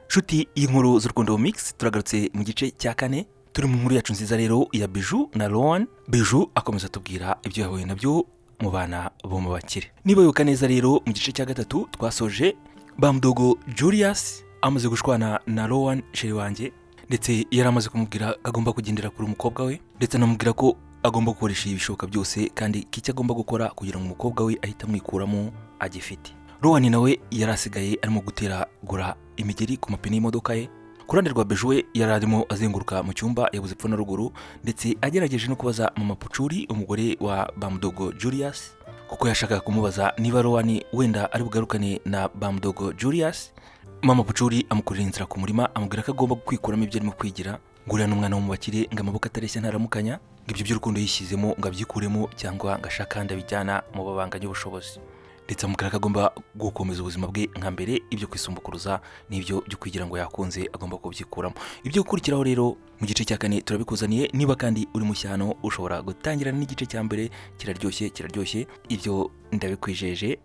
Nshuti y'inkuru z'urukundo mix, turagarutse mu gice cya kane. Turi mu nkuru yacu nziza rero ya Biju na Rowan. Biju akomeza atubwira ibyo yahuye nabyo mu bana bo mu bakire. Niba wibuka neza rero, mu gice cya gatatu twasoje Bamudogo Julius amaze gushwana na Rowan, chéri wanjye, ndetse yari amaze kumubwira ko agomba kugendera kuri umukobwa we, ndetse anamubwira ko agomba gukoresha ibishoboka byose kandi ko icyo agomba gukora kugira ngo umukobwa we ahite amwikuramo agifite. Rowan nawe yari asigaye arimo guteragura imigeri ku mapine y'imodoka ye. Ku ruhande rwa Biju, we yari arimo azenguruka mu cyumba, yabuze epfo na ruguru, ndetse agerageje no kubaza Mama Pucuri, umugore wa Bamudogo Julius, kuko yashakaga kumubaza niba Rowan wenda ari bugarukane na Bamudogo Julius. Mama Pucuri amukurira inzira ku murima, amubwira ko agomba kwikuramo ibyo arimo kwigira, ngo uriya ni umwana wo mu bakire, ngo amaboko atareshya ntaramukanya, ngo ibyo by'urukundo yishyizemo ngo abyikuremo cyangwa ngo ashake ahandi abijyana mu babanganya ubushobozi, ndetse amubwira ko agomba gukomeza ubuzima bwe nka mbere. Ibyo kwisumbukuruza n'ibyo byo kwigira ngo yakunze agomba kubyikuramo. Ibyo gukurikiraho rero mu gice cya kane turabikuzaniye. Niba kandi uri mushya hano, ushobora gutangirana n'igice cya mbere. Kiraryoshye, kiraryoshye, ibyo ndabikwijeje.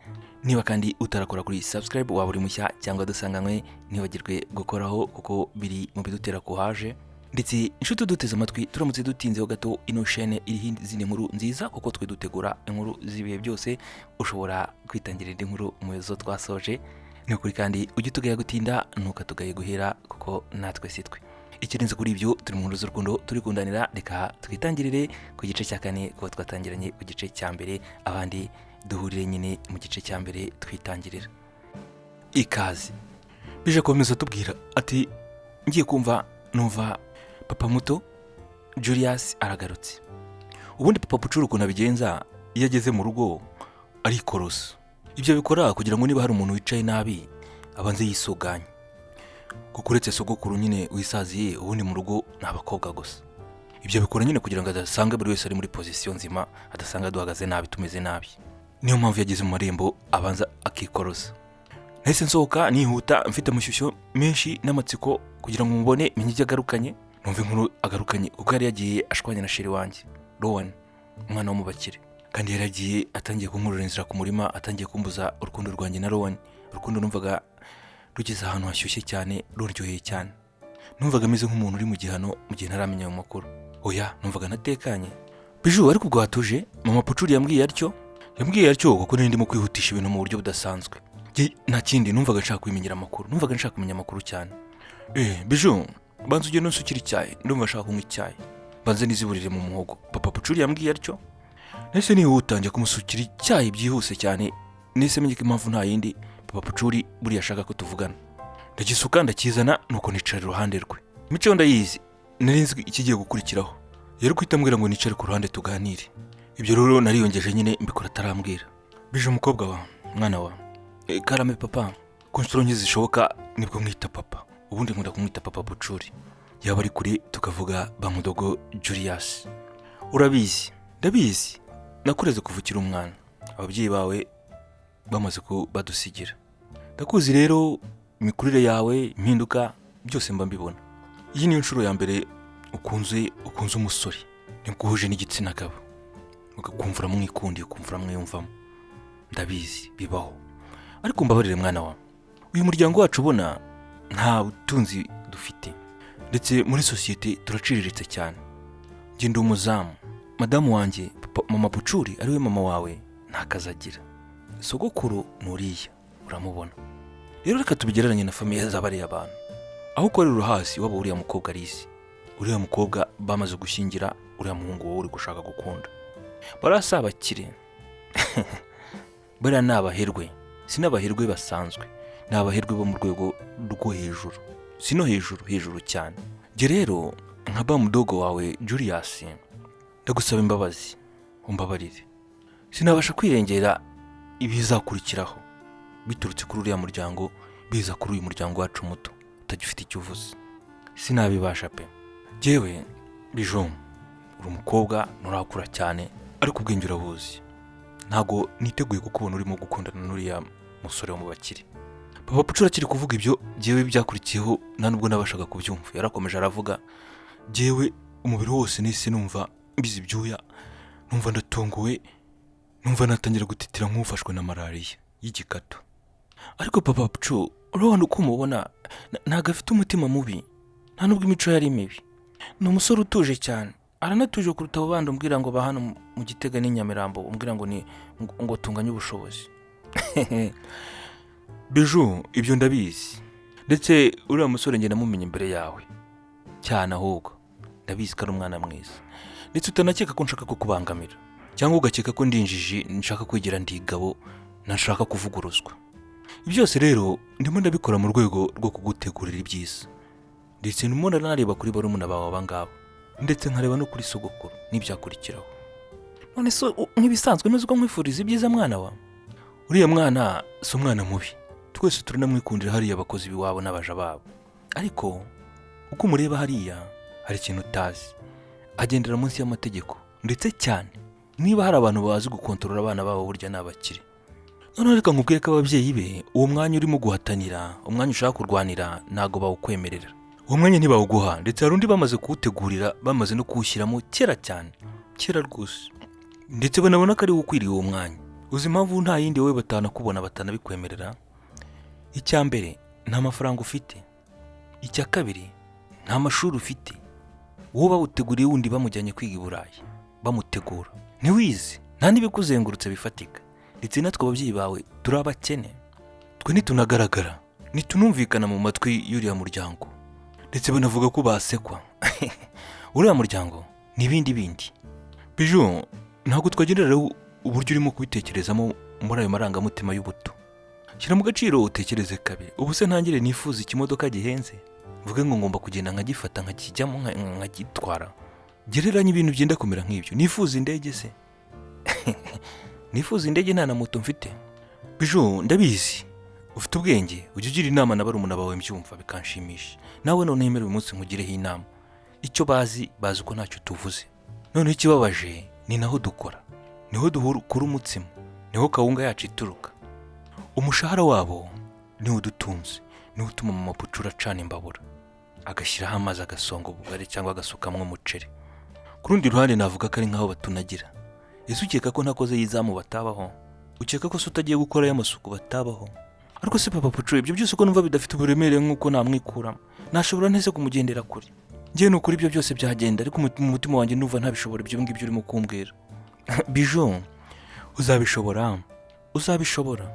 Niba kandi utarakora kuri subscribe, waba uri mushya cyangwa dusanganywe, ntibagirwe gukoraho kuko biri mu bidutera kuhaje. Ndetse inshuti duteze amatwi, turamutse dutinzeho gato, ino shene iriho izindi nkuru nziza, kuko twe dutegura inkuru z'ibihe byose. Ushobora kwitangira indi nkuru mu zo twasoje. Ni ukuri kandi ujye utugaye gutinda, ntukatugaye guhera, kuko natwe si twe. Ikirenze kuri ibyo, turi mu nkuru z'urukundo, turi kundanira. Reka twitangirire ku gice cya kane kuko twatangiranye ku gice cya mbere. Abandi duhurire nyine mu gice cya mbere twitangirira. Ikaze. Bije komeza tubwira ati: "Ngiye kumva numva papa muto Julius aragarutse." Ubundi Papa Pucuru ukuntu abigenza, iyo ageze mu rugo arikorosa. Ibyo bikora kugira ngo niba hari umuntu wicaye nabi abanze yisuganye, kuko uretse sogokuru nyine wisaziye, ubundi mu rugo ni abakobwa gusa. Ibyo bikora nyine kugira ngo adasanga buri wese ari muri position nzima, adasanga duhagaze nabi, tumeze nabi. Niyo mpamvu yageze mu marembo abanza akikoroza. Nahise nsohoka nihuta, mfite amashyushyo menshi n'amatsiko kugira ngo mubone, menye ibyo agarukanye, numve inkuru agarukanye, kuko yari yagiye ashwanye na chéri wanjye Rowan, umwana wo mu bakire, kandi yari yagiye atangiye kunkurura inzira ku murima, atangiye kumbuza urukundo rwanjye na Rowan, urukundo numvaga rugeze ahantu hashyushye cyane, ruryoheye cyane. Numvaga ameze nk'umuntu uri mu gihano mu gihe ntaramenya ayo makuru. Oya, numvaga ntatekanye. "Biju, ariko ubwo watuje?" Mama Pucuri yambwiye atyo. Yambwiye atyo kuko nari ndimo kwihutisha ibintu mu buryo budasanzwe. Njye nta kindi numvaga, nshaka kwimenyera amakuru, numvaga nshaka kumenya amakuru cyane. "Biju, banza ugende unsukire icyayi, ndumva nshaka kunywa icyayi, banze niziburire mu muhogo." Papa Pucuri yambwiye atyo. Nahise nihuta njya kumusukira icyayi byihuse cyane. Nahise menya ko impamvu nta yindi, Papa Pucuri buriya ashaka ko tuvugana. Ndagisuka, ndakizana, nuko nicara iruhande rwe. Imico yo ndayizi, nari nzi ikigiye gukurikiraho. Yari guhita ambwira ngo nicare ku ruhande tuganire. Ibyo rero nariyongeje nyine, mbikora atarambwira. "Bije, umukobwa wa mwana wa." "Karame papa." Ku nshuro nke zishoboka nibwo mwita papa. Ubundi nkunda kumwita Papa Pucuri, yaba ari kure tukavuga Bamudogo Julius. "Urabizi?" "Ndabizi. Nakureze kuva ukiri umwana, ababyeyi bawe bamaze badusigira. Ndakuzi rero, imikurire yawe, impinduka, byose mba mbibona. Iyi niyo nshuro ya mbere ukunze umusore, nibwo uhuje n'igitsina gabo, ukumva uramwikundiye, ukumva uramwiyumvamo. Ndabizi, bibaho. Ariko mbabarire mwana wawe, uyu muryango wacu ubona nta butunzi dufite, ndetse muri sosiyete turaciriritse cyane. Njye ndi umuzamu. Madamu wanjye, Mama Pucuri, ariwe mama wawe, nta kazi agira. Sogokuru ni uriya uramubona. Rero reka tubigereranye na famille z'abariya bantu aho ukorera. Urahazi, waba uriya mukobwa arizi, uriya mukobwa bamaze gushyingira uriya muhungu wowe uri gushaka gukunda. Bariya si abakire, bariya ni abaherwe. Si n'abaherwe basanzwe, ni abaherwe bo mu rwego rwo hejuru, si no hejuru hejuru cyane. Njye rero nka ba mudogo wawe Julius, ndagusaba imbabazi, umbabarire. Sinabasha kwirengera ibizakurikiraho biturutse kuri uriya muryango biza kuri uyu muryango wacu muto utagifite icyo uvuze. Sinabibasha pe. Jyewe Bijo, uri umukobwa, nturakura cyane, ariko ubwenge urabuzi. Ntabwo niteguye kukubona urimo gukundana n'uriya musore wo mu bakire." Papa Pucura akiri kuvuga ibyo, jyewe byakurikiyeho nta nubwo nabashaga kubyumva. Yarakomeje aravuga. Jyewe umubiri wose nahise numva mbize ibyuya, numva ndatunguwe, numva natangira gutitira nk'ufashwe na malariya y'igikatu. Ariko Papa Pucu Rowan uko umubona ntabwo afite umutima mubi, nta nubwo imico ye ari mibi. Ni umusore utuje cyane, aranatuje kuruta abo bandi umbwira ngo ba hano mu Gitega n'i Nyamirambo, umbwira ngo ni ngo tunganye ubushobozi. Biju, ibyo ndabizi, ndetse uriya musore njye namumenye imbere yawe cyane. Ahubwo ndabizi ko ari umwana mwiza, ndetse utanakeka ko nshaka kukubangamira cyangwa ugakeka ko ndi injiji nshaka kwigira ndigabo ntashaka kuvuguruzwa. Byose rero ndimo ndabikora mu rwego rwo kugutegurira ibyiza, ndetse ndimo ndanareba kuri barumuna bawe aba ngaba, ndetse nkareba no kuri sogokuru n'ibyakurikiraho. None se nk'ibisanzwe ntuzi ko nkwifuriza ibyiza, mwana wa? Uriya mwana si umwana mubi, twese turanamwikundira hariya, abakozi b'iwabo n'abaja babo. Ariko uko umureba hariya hari ikintu utazi: agendera munsi y'amategeko ndetse cyane. Niba hari abantu bazi gukontorora abana babo, burya ni abakire. Noneho reka nkubwire ko ababyeyi be, uwo mwanya urimo guhatanira, umwanya ushaka kurwanira, ntabwo bawukwemerera. Uwo mwanya ntibawuguha, ndetse hari undi bamaze kuwutegurira, bamaze no kuwushyiramo kera cyane, kera rwose, ndetse banabona ko ari wo ukwiriye uwo mwanya. Uzi impamvu? Nta yindi, wowe batanakubona, batanabikwemerera. Icya mbere, nta mafaranga ufite. Icya kabiri, nta mashuri ufite. Wowe bawuteguriye wundi bamujyanye kwiga i Burayi, bamutegura. Ntiwize, nta n'ibikuzengurutse bifatika, ndetse natwe ababyeyi bawe turi abakene. Twe ntitunagaragara, ntitunumvikana mu matwi y'uriya muryango, ndetse banavuga ko basekwa. Uriya muryango ni ibindi bindi. Biju, ntabwo twagendera rero uburyo urimo kubitekerezamo muri ayo marangamutima y'ubuto. Shyira mu gaciro, utekereze kabiri. Ubu se ntangire nifuza ikimodoka gihenze, mvuge ngo ngomba kugenda nkagifata, nkakijyamo, nkagitwara? Gereranya ibintu byenda kumera nk'ibyo. Nifuza indege se? Nifuza indege nta na moto mfite? Biju, ndabizi ufite ubwenge, ujya ugira inama na barumuna bawe, mbyumva bikanshimisha. Nawe none emera uyu munsi nkugireho inama. Icyo bazi, bazi ko ntacyo tuvuze. Noneho ikibabaje ni naho dukora, niho dukura umutsima, niho kawunga yacu ituruka. Umushahara wabo niwo udutunze, niwo utuma mama Pucura acana imbabura, agashyiraho amazi, agasonga ubugari cyangwa agasukamo umuceri. Ku rundi ruhande navuga ko ari nk'aho batunagira. Ese ukeka ko ntakoze y'izamu batabaho? Ukeka ko se utagiye gukora y'amasuku batabaho? Ariko se papa Pucura, ibyo byose uko numva bidafite uburemere nk'uko namwikuramo, nashobora ntese kumugendera kure? Njyewe ni ukuri ibyo byose byagenda, ariko mu mutima wanjye ndumva ntabishobora ibyo ngibyo urimo kumbwira. Biju, uzabishobora, uzabishobora.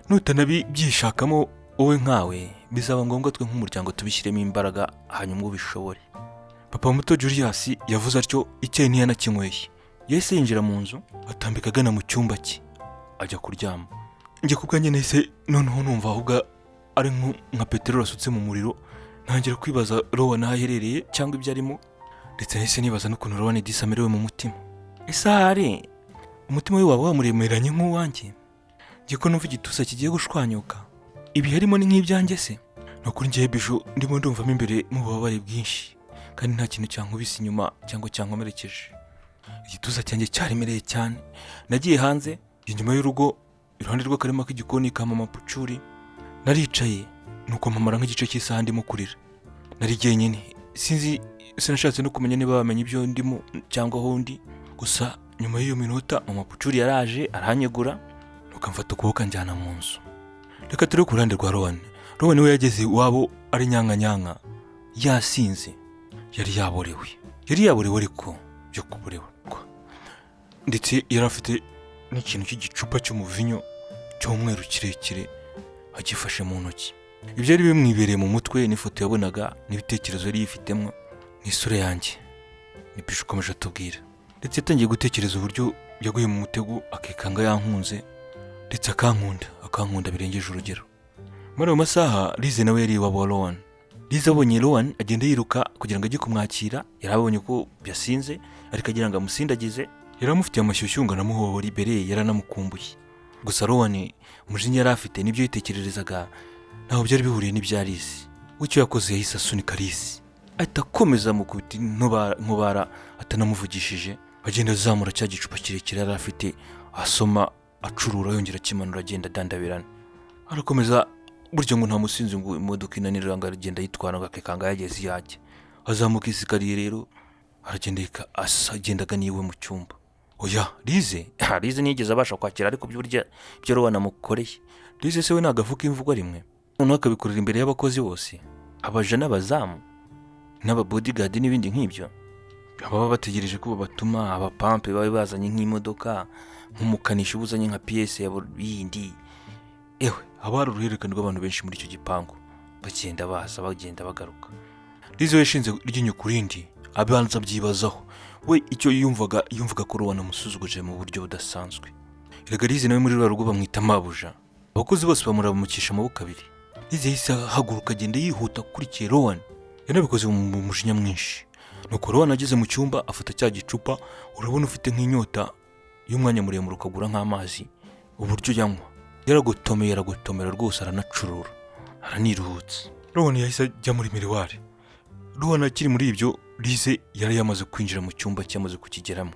Nutanabyishakamo wowe nkawe, bizaba ngombwa twe nk'umuryango tubishyiremo imbaraga, hanyuma ubishobore. Papa muto Julius yavuze atyo, icyayi ntiyanakinyweye. Yahise yinjira mu nzu, atambika agana mu cyumba cye, ajya kuryama. Njye ku bwanjye nahise noneho numva ahubwo ari nka peteroli asutse mu muriro, ntangira kwibaza Rowan aho aherereye cyangwa ibyo arimo, ndetse nahise nibaza n'ukuntu Rowan disi amerewe mu mutima. Ese ahari umutima we waba wamuremeranye nk'uwanjye? Njye ko numva igituza kigiye gushwanyuka, ibi harimo ni nk'ibyanjye se? Ni ukuri ngewe Biju, ndimo ndumvamo imbere mu bubabare bwinshi, kandi nta kintu cyankubise inyuma cyangwa cyankomerekeje. Igituza cyanjye cyaremereye cyane. Nagiye hanze inyuma y'urugo, iruhande rw'akarima k'igikoni ka mama Pucuri. Naricaye, nuko mpamara nk'igice cy'isaha ndimo kurira. Nari jyenyine, sinzi, sinashatse no kumenya niba bamenya ibyo ndimo cyangwa aho ndi. Gusa nyuma y'iyo minota mama Pucuri yaraje aranyegura, nuko amfata ukuboko anjyana mu nzu. Reka turebe ku ruhande rwa Rowan. Rowan we yageze iwabo ari nyanka yasinze, yari yaborewe, yari yaborewe ariko byo kuborerwa, ndetse yari afite n'ikintu cy'igicupa cy'umuvinyo cy'umweru kirekire agifashe mu ntoki. Ibyo yari bimwibereye mu mutwe n'ifoto yabonaga n'ibitekerezo yari yifitemo n'isura yanjye ni Pisha ukomeje atubwira. Ndetse yatangiye gutekereza uburyo yaguye mu mutego, akikanga yankunze, ndetse akankunda, akankunda birengeje urugero. Muri ayo masaha Lize nawe yari iwabo wa Rowan. Lize abonye Rowan agenda yiruka kugira ngo ajye kumwakira. Yari abonye ko yasinze, ariko agira ngo amusindagize. Yari amufitiye amashyushyu ngo anamuhobora imbere, yaranamukumbuye. Gusa Rowan umujinya yari afite n'ibyo yitekererezaga ntaho byari bihuriye n'ibya Lize. We icyo yakoze, yahise asunika Lize, ahita akomeza amukubita nkubara atanamuvugishije, agenda azamura cya gicupa kirekire yari afite, asoma, acurura, yongera akimanura, agenda adandabirana, arakomeza. Burya ngo nta musinzi ngo imodoka inanira, ngo aragenda yitwara, ngo akikanga yageze iyo ajya. Azamuka isikariye rero, aragenda agenda agana iwe mu cyumba. Oya, Lize, Lize ntiyigeze abasha kwakira, ariko burya ibyo Rowan amukoreye, Lize se we ni agafu k'imvugwa rimwe. Noneho akabikorera imbere y'abakozi bose, abaja n'abazamu n'ababodyguard n'ibindi nk'ibyo, baba bategereje ko babatuma abapampe, babe bazanye nk'imodoka, nk'umukanishi uzanye nka pièce ya yindi. Ewe, haba hari uruhererekane rw'abantu benshi muri icyo gipangu, bagenda baza, bagenda bagaruka. Lize we yashinze iryinyo ku rindi, abanza abyibazaho. We icyo yumvaga, yumvaga ko Rowan amusuzuguje mu buryo budasanzwe. Erega Lize nawe muri ruriya rugo bamwita mabuja, abakozi bose bamuramukisha amaboko abiri. Lize yahise ahaguruka, agenda yihuta akurikiye Rowan. Yanabikoze mu mujinya mwinshi. Nuko Rowan ageze mu cyumba, afata cya gicupa. Urabona ufite nk'inyota y'umwanya muremure, ukagura nk'amazi, uburyo yanywa, yaragotomeye, aragotomera rwose, aranacurura, araniruhutse. Rowan yahise ajya muri miroir. Rowan akiri muri ibyo, Lize yari yamaze kwinjira mu cyumba cye, yamaze kukigeramo.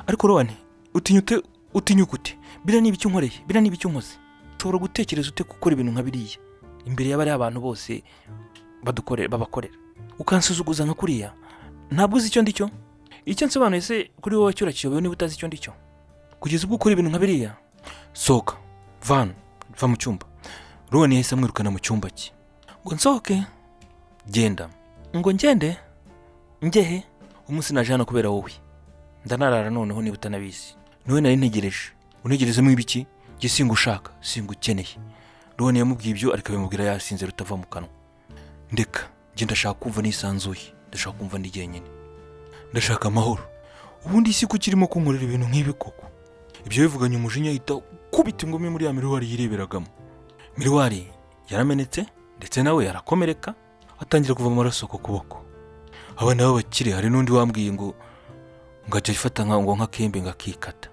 "Ariko Rowan, utinyute, utinyuka ute? Biriya ni ibiki unkoreye? Biriya ni ibiki unkoze? Ushobora gutekereza ute gukora ibintu nka biriya imbere y'abariya abantu bose badukorera, babakorera, ukansuzuguza nka kuriya? Ntabwo uzi icyo ndi cyo? Icyo nsobanuye se kuri wowe cyo urakiyobewe niba utazi icyo ndi cyo, kugeza ubwo ukora ibintu nka biriya? Sohoka, vana, va mu cyumba." Rowan yahise amwirukana mu cyumba cye. "Ngo nsohoke? Genda." "Ngo ngende ngehe? Umunsi naje hano kubera wowe, ndanarara noneho. Niba utanabizi, niwe nari ntegereje. Untegerezemo ibiki? Njye singushaka, singukeneye." Rowan yamubwiye ibyo, ariko abimubwira yasinze rutava mu kanwa. "Ndeka, njye ndashaka kumva nisanzuye, ndashaka kumva ndi jyenyine, ndashaka amahoro. Ubundi isi kuki irimo kunkorera ibintu nk'ibi koko?" Ibyo bivuganye umujinya, ahita kubita ingumi muri ya miroir yireberagamo. Miroir yaramenetse, ndetse nawe arakomereka, atangira kuva amaraso ku kuboko. Abana b'abakire, hari n'undi wambwiye ngo ajya afata nka ngo nk'akembe ngo akikata.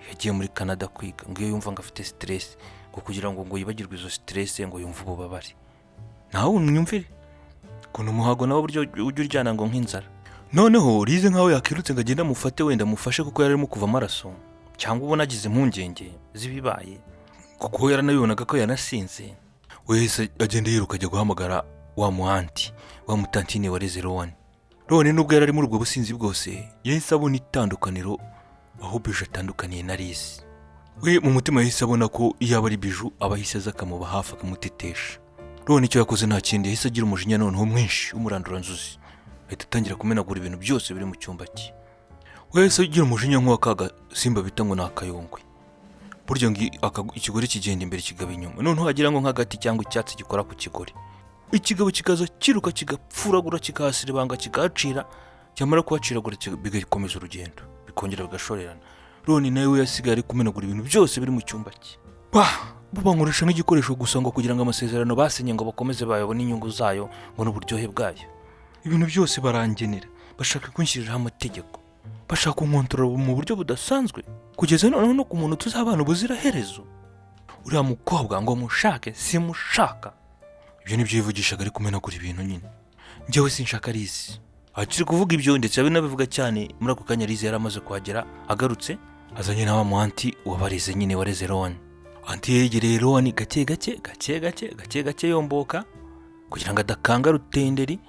Yagiye muri Canada kwiga, ngo iyo yumva ngo afite stress, ngo kugira ngo yibagirwe izo stress, ngo yumve ububabare. Nawe unyumvire ukuntu umuhago nawe uburyo ujya uryana ngo nk'inzara. Noneho Lize nkaho yakirutse ngo agende amufate, wenda amufashe, kuko yari arimo kuva amaraso, cyangwa ubona agize impungenge z'ibibaye, kuko yaranabibonaga ko yanasinze. We yahise agenda yiruka, ajya guhamagara wa mu auntie, wa mutantine wareze Rowan. Rowan nubwo yari ari muri ubwo businzi bwose, yahise abona itandukaniro aho Biju atandukaniye na Lize. We mu mutima yahise abona ko iyo aba ari Biju, aba ahise aza akamuba hafi, akamutetesha. Rowan icyo yakoze nta kindi, yahise agira umujinya noneho mwinshi w'umuranduranzuzi, ahita atangira kumenagura ibintu byose biri mu cyumba cye. We yahise agira umujinya nk'uwa ka gasimba bita ngo ni akayongwe. Burya ngo ikigore kigenda imbere kigaba inyuma. Noneho wagira ngo nk'agati cyangwa icyatsi gikora ku kigore, ikigabo kikaza kiruka, kigapfuragura, kikahasiribanga, kikahacira, cyamara kuhaciragura bigakomeza urugendo, bikongera bigashorerana. Rowan nawe we yasigaye ari kumenagura ibintu byose biri mu cyumba cye. Bah, bo bankoresha nk'igikoresho gusa, ngo kugira ngo amasezerano basinye ngo bakomeze bayabone, inyungu zayo ngo n'uburyohe bwayo. Ibintu byose barangenera, bashaka kunshyiriraho amategeko, bashaka kunkontorora mu buryo budasanzwe, kugeza noneho no ku muntu tuzabana ubuziraherezo. Uriya mukobwa ngo mushake, simushaka. Ibyo nibyo yivugishaga ari kumenagura ibintu nyine. "Njyewe sinshaka Lize." Akiri kuvuga ibyo, ndetse abinabivuga cyane, muri ako kanya Lize yari amaze kuhagera, agarutse azanye na wa mu auntie wabareze nyine, wareze Rowan. Auntie yegereye Rowan gake gake, gake gake, gake gake, yomboka kugira ngo adakanga rutenderi,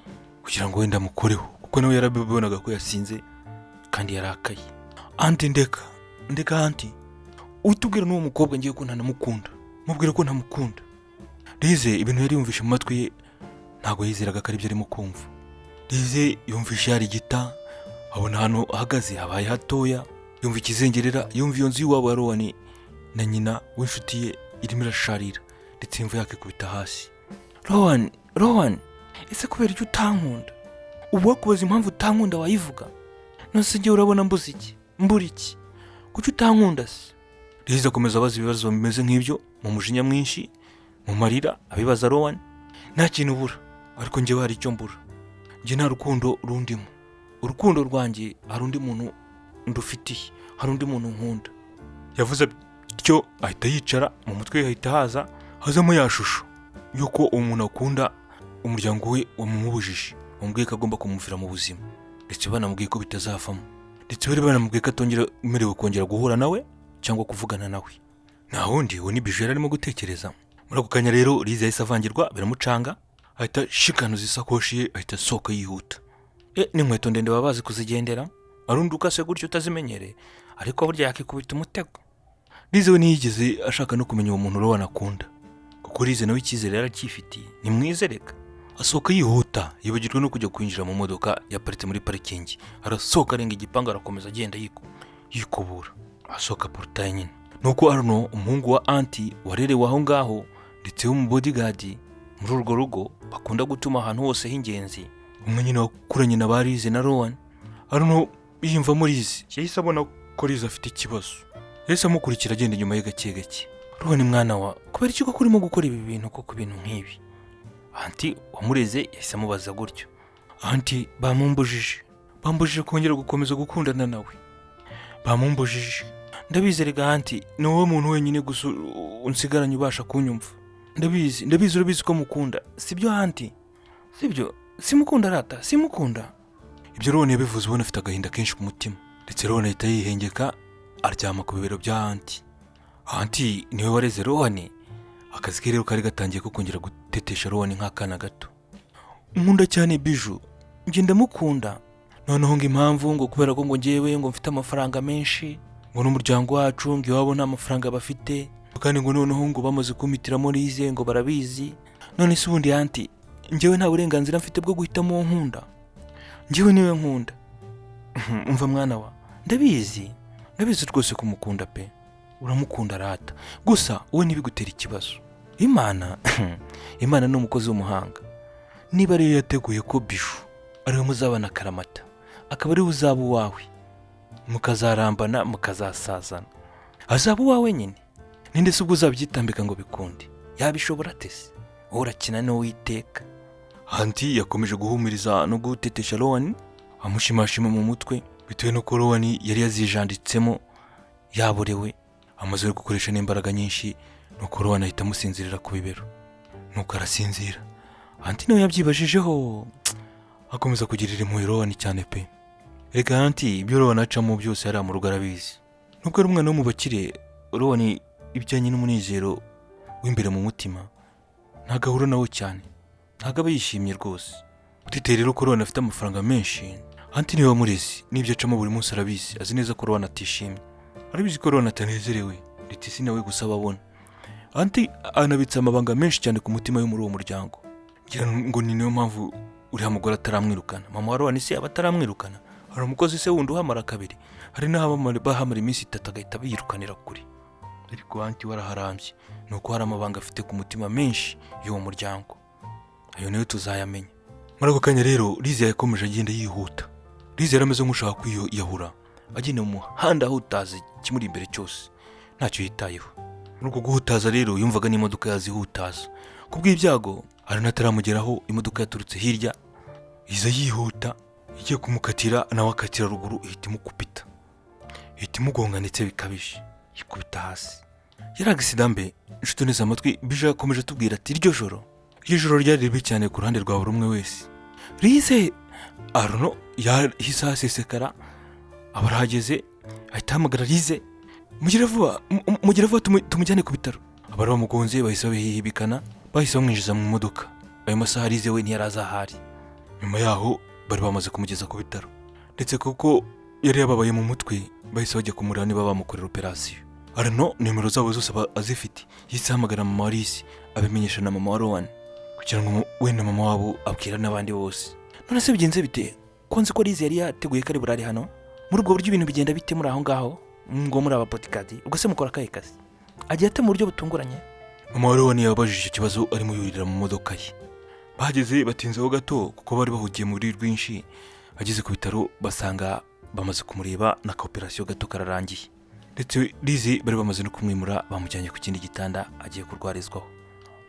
kugira ngo wenda amukoreho, kuko nawe yarabibonaga ko yasinze kandi yarakaye. "Auntie, ndeka, ndeka auntie, utubwira n'uwo mukobwa ngiye ko ntanamukunda, mubwira ko ntamukunda." Lize ibintu yari yumvishe mu matwi ye, ntabwo yizeraga ko aribyo arimo kumva. Lize yumvishe yarigita, abona ahantu ahagaze habaye hatoya, yumva ikizengerera, yumva iyo nzu y'iwabo ya Rowan na nyina w'inshuti ye irimo irasharira, ndetse yumva yakikubita hasi. "Rowan, Rowan, ese kubera icyo utankunda? Ubu wakubaza impamvu utankunda wayivuga? None njyewe urabona mbuze iki? Mbura iki? Kuki utankunda se?" Lize akomeza abaza ibibazo bimeze nk'ibyo mu mujinya mwinshi, mu marira, abibaza Rowan. "Nta kintu ubura, ariko njyewe hari icyo mbura. Njye nta rukundo rundimo. Urukundo rwanjye hari undi muntu ndufitiye, hari undi muntu nkunda." Yavuze atyo ahita yicara, mu mutwe we hahita haza hazamo ya shusho y'uko uwo muntu akunda umuryango we wamumubujije, wamubwiye ko agomba kumuvira mu buzima, ndetse banamubwiye ko bitazavamo, ndetse bari banamubwiye ko atongera umerewe kongera guhura nawe cyangwa kuvugana nawe. Nta wundi, uwo ni Biju yari arimo gutekereza. Muri ako kanya rero Lize yahise avangirwa, biramucanga, ahita ashikanuza isakoshi ye, ahita asohoka yihuta. N'inkweto ndende baba bazi kuzigendera, arundi ukase gutyo utazimenyereye, ariko burya yakikubita umutego. Lize we ntiyigeze ashaka no kumenya uwo muntu Rowan akunda. Kuko Lize nawe icyizere yaracyifitiye, ni mwiza reka. Asohoka yihuta, yibagirwa no kujya kwinjira mu modoka yaparitse muri parikingi. Arasohoka, arenga igipangu, arakomeza agenda yikubura, asohoka portail nyine. Nuko Arno, umuhungu wa aunty warerewe aho ngaho ndetse w'umubodyguard muri urwo rugo, bakunda gutuma ahantu hose h'ingenzi, umwe nyine wakuranye na ba Lize na Rowan. Arno yiyumvamo Lize, yahise abona ko Lize afite ikibazo, yahise amukurikira, agenda inyuma ye gake gake. "Rowan mwana wa, kubera iki koko urimo gukora ibi bintu koko, ibintu nk'ibi?" Aunty wamureze yahise amubaza gutyo. "Aunty, bamumbujije, bambujije kongera gukomeza gukundana nawe, bamumbujije. Ndabizi rega aunty, ni wowe muntu wenyine gusa unsigaranye ubasha kunyumva. Ndabizi, ndabizi, urabizi ko mukunda, sibyo aunty? Sibyo? Simukunda rata, simukunda." Ibyo Rowan yabivuze ubona afite agahinda kenshi ku mutima, ndetse Rowan ahita yihengeka aryama ku bibero bya aunty. Aunty niwe wareze Rowan. Akazi ke rero kari gatangiye ko kongera gutetesha Rowan nk'akana gato. "Nkunda cyane Biju, njye ndamukunda. Noneho ngo impamvu, ngo kubera ko ngo njyewe ngo mfite amafaranga menshi, ngo n'umuryango wacu ngo iwabo nta mafaranga bafite, kandi ngo noneho ngo bamaze kumitiramo Lize, ngo barabizi. None se ubundi aunty, njyewe nta burenganzira mfite bwo guhitamo uwo nkunda? Njyewe niwe nkunda." "Umva mwana wa, ndabizi, ndabizi rwose kumukunda pe, uramukunda rata. Gusa wowe ntibigutere ikibazo. Imana ni umukozi w'umuhanga. Niba ariyo yateguye ko Biju ariwe muzabana akaramata, akaba ariwe uzaba uwawe, mukazarambana, mukazasazana, azaba uwawe nyine. Ninde se ubwo uzabyitambika ngo bikunde? Yabishobora atese? Wowe urakina n'Uwiteka." Aunty yakomeje guhumuriza no gutetesha Rowan, amushimashima mu mutwe, bitewe n'uko Rowan yari yazijanditsemo, yaborewe, amaze gukoresha n'imbaraga nyinshi. Nuko Rowan ahita amusinzirira ku bibero, nuko arasinzira. Aunty nawe yabyibajijeho, akomeza kugirira impuhwe Rowan cyane pe. Reka aunty, ibyo Rowan acamo byose hariya mu rugo arabizi. Nubwo ari umwana wo mu bakire, Rowan ibijyanye n'umunezero w'imbere mu mutima ntabwo ahura nawo cyane, ntabwo aba yishimye rwose. Utiteye rero ko Rowan afite amafaranga menshi, aunty niwe wamureze, n'ibyo acamo buri munsi arabizi. Azi neza ko Rowan atishimye, arabizi ko Rowan atanezerewe, ndetse si nawe gusa ababona. Aunty anabitse amabanga menshi cyane ku mutima yo muri uwo muryango. Ngira ngo ni niyo mpamvu uriya mugore ataramwirukana. Mama wa Rowan se aba ataramwirukana? Hari umukozi se wundi uhamara kabiri? Hari n'aho bahamara iminsi 3 agahita biyirukanira kure, ariko aunty we araharambye. Ni uko hari amabanga afite ku mutima menshi y'uwo muryango, ayo nayo tuzayamenya. Muri ako kanya rero, Lize yakomeje agenda yihuta. Lize yari ameze nk'ushaka kwiyahura, agenda mu muhanda ahutaza ikimuri imbere cyose, ntacyo yitayeho. Muri uko guhutaza rero, yumvaga n'imodoka yazihutaza. Ku bw'ibyago, hari n'ataramugeraho, imodoka yaturutse hirya iza yihuta, igiye kumukatira, nawe akatira ruguru, ihita imukupita, ihita imugonga ndetse bikabije, yikubita hasi. Yari accident mbe. Inshuti neza amatwi, Bije yakomeje atubwira ati iryo joro ryari ribi cyane ku ruhande rwa buri umwe wese. Lize, Aruno yahise ahasesekara, aba arahageze, ahita ahamagara Lize: "Mugire vuba, mugire vuba, tumujyane ku bitaro." Abari bamugonze bahise babihibikana, bahise bamwinjiza mu modoka. Ayo masaha Lize we ntiyari azi ahari. Nyuma yaho bari bamaze kumugeza ku bitaro, ndetse kuko yari yababaye mu mutwe, bahise bajya kumureba niba bamukorera operasiyo. Arno nimero zabo zose aba azifite, yahise ahamagara mama wa Lize, abimenyesha na mama wa Rowan, kugira ngo we na mama wabo abwira n'abandi bose. "None se bigenze bite, ko nzi ko Lize yari yateguye ko ari burare hano? Muri ubwo buryo ibintu bigenda bite muri aho ngaho, ngo muri aba bodyguard? Ubwo se mukora akahe kazi? Agiye ate mu buryo butunguranye?" Mama wa Rowan yabajije icyo kibazo arimo yurira mu modoka ye. Bahageze batinzeho gato kuko bari bahugiye muri rwinshi. Ageze ku bitaro basanga bamaze kumureba, na ka operasiyo gato kararangiye, ndetse Lize bari bamaze no kumwimura, bamujyanye ku kindi gitanda agiye kurwarizwaho.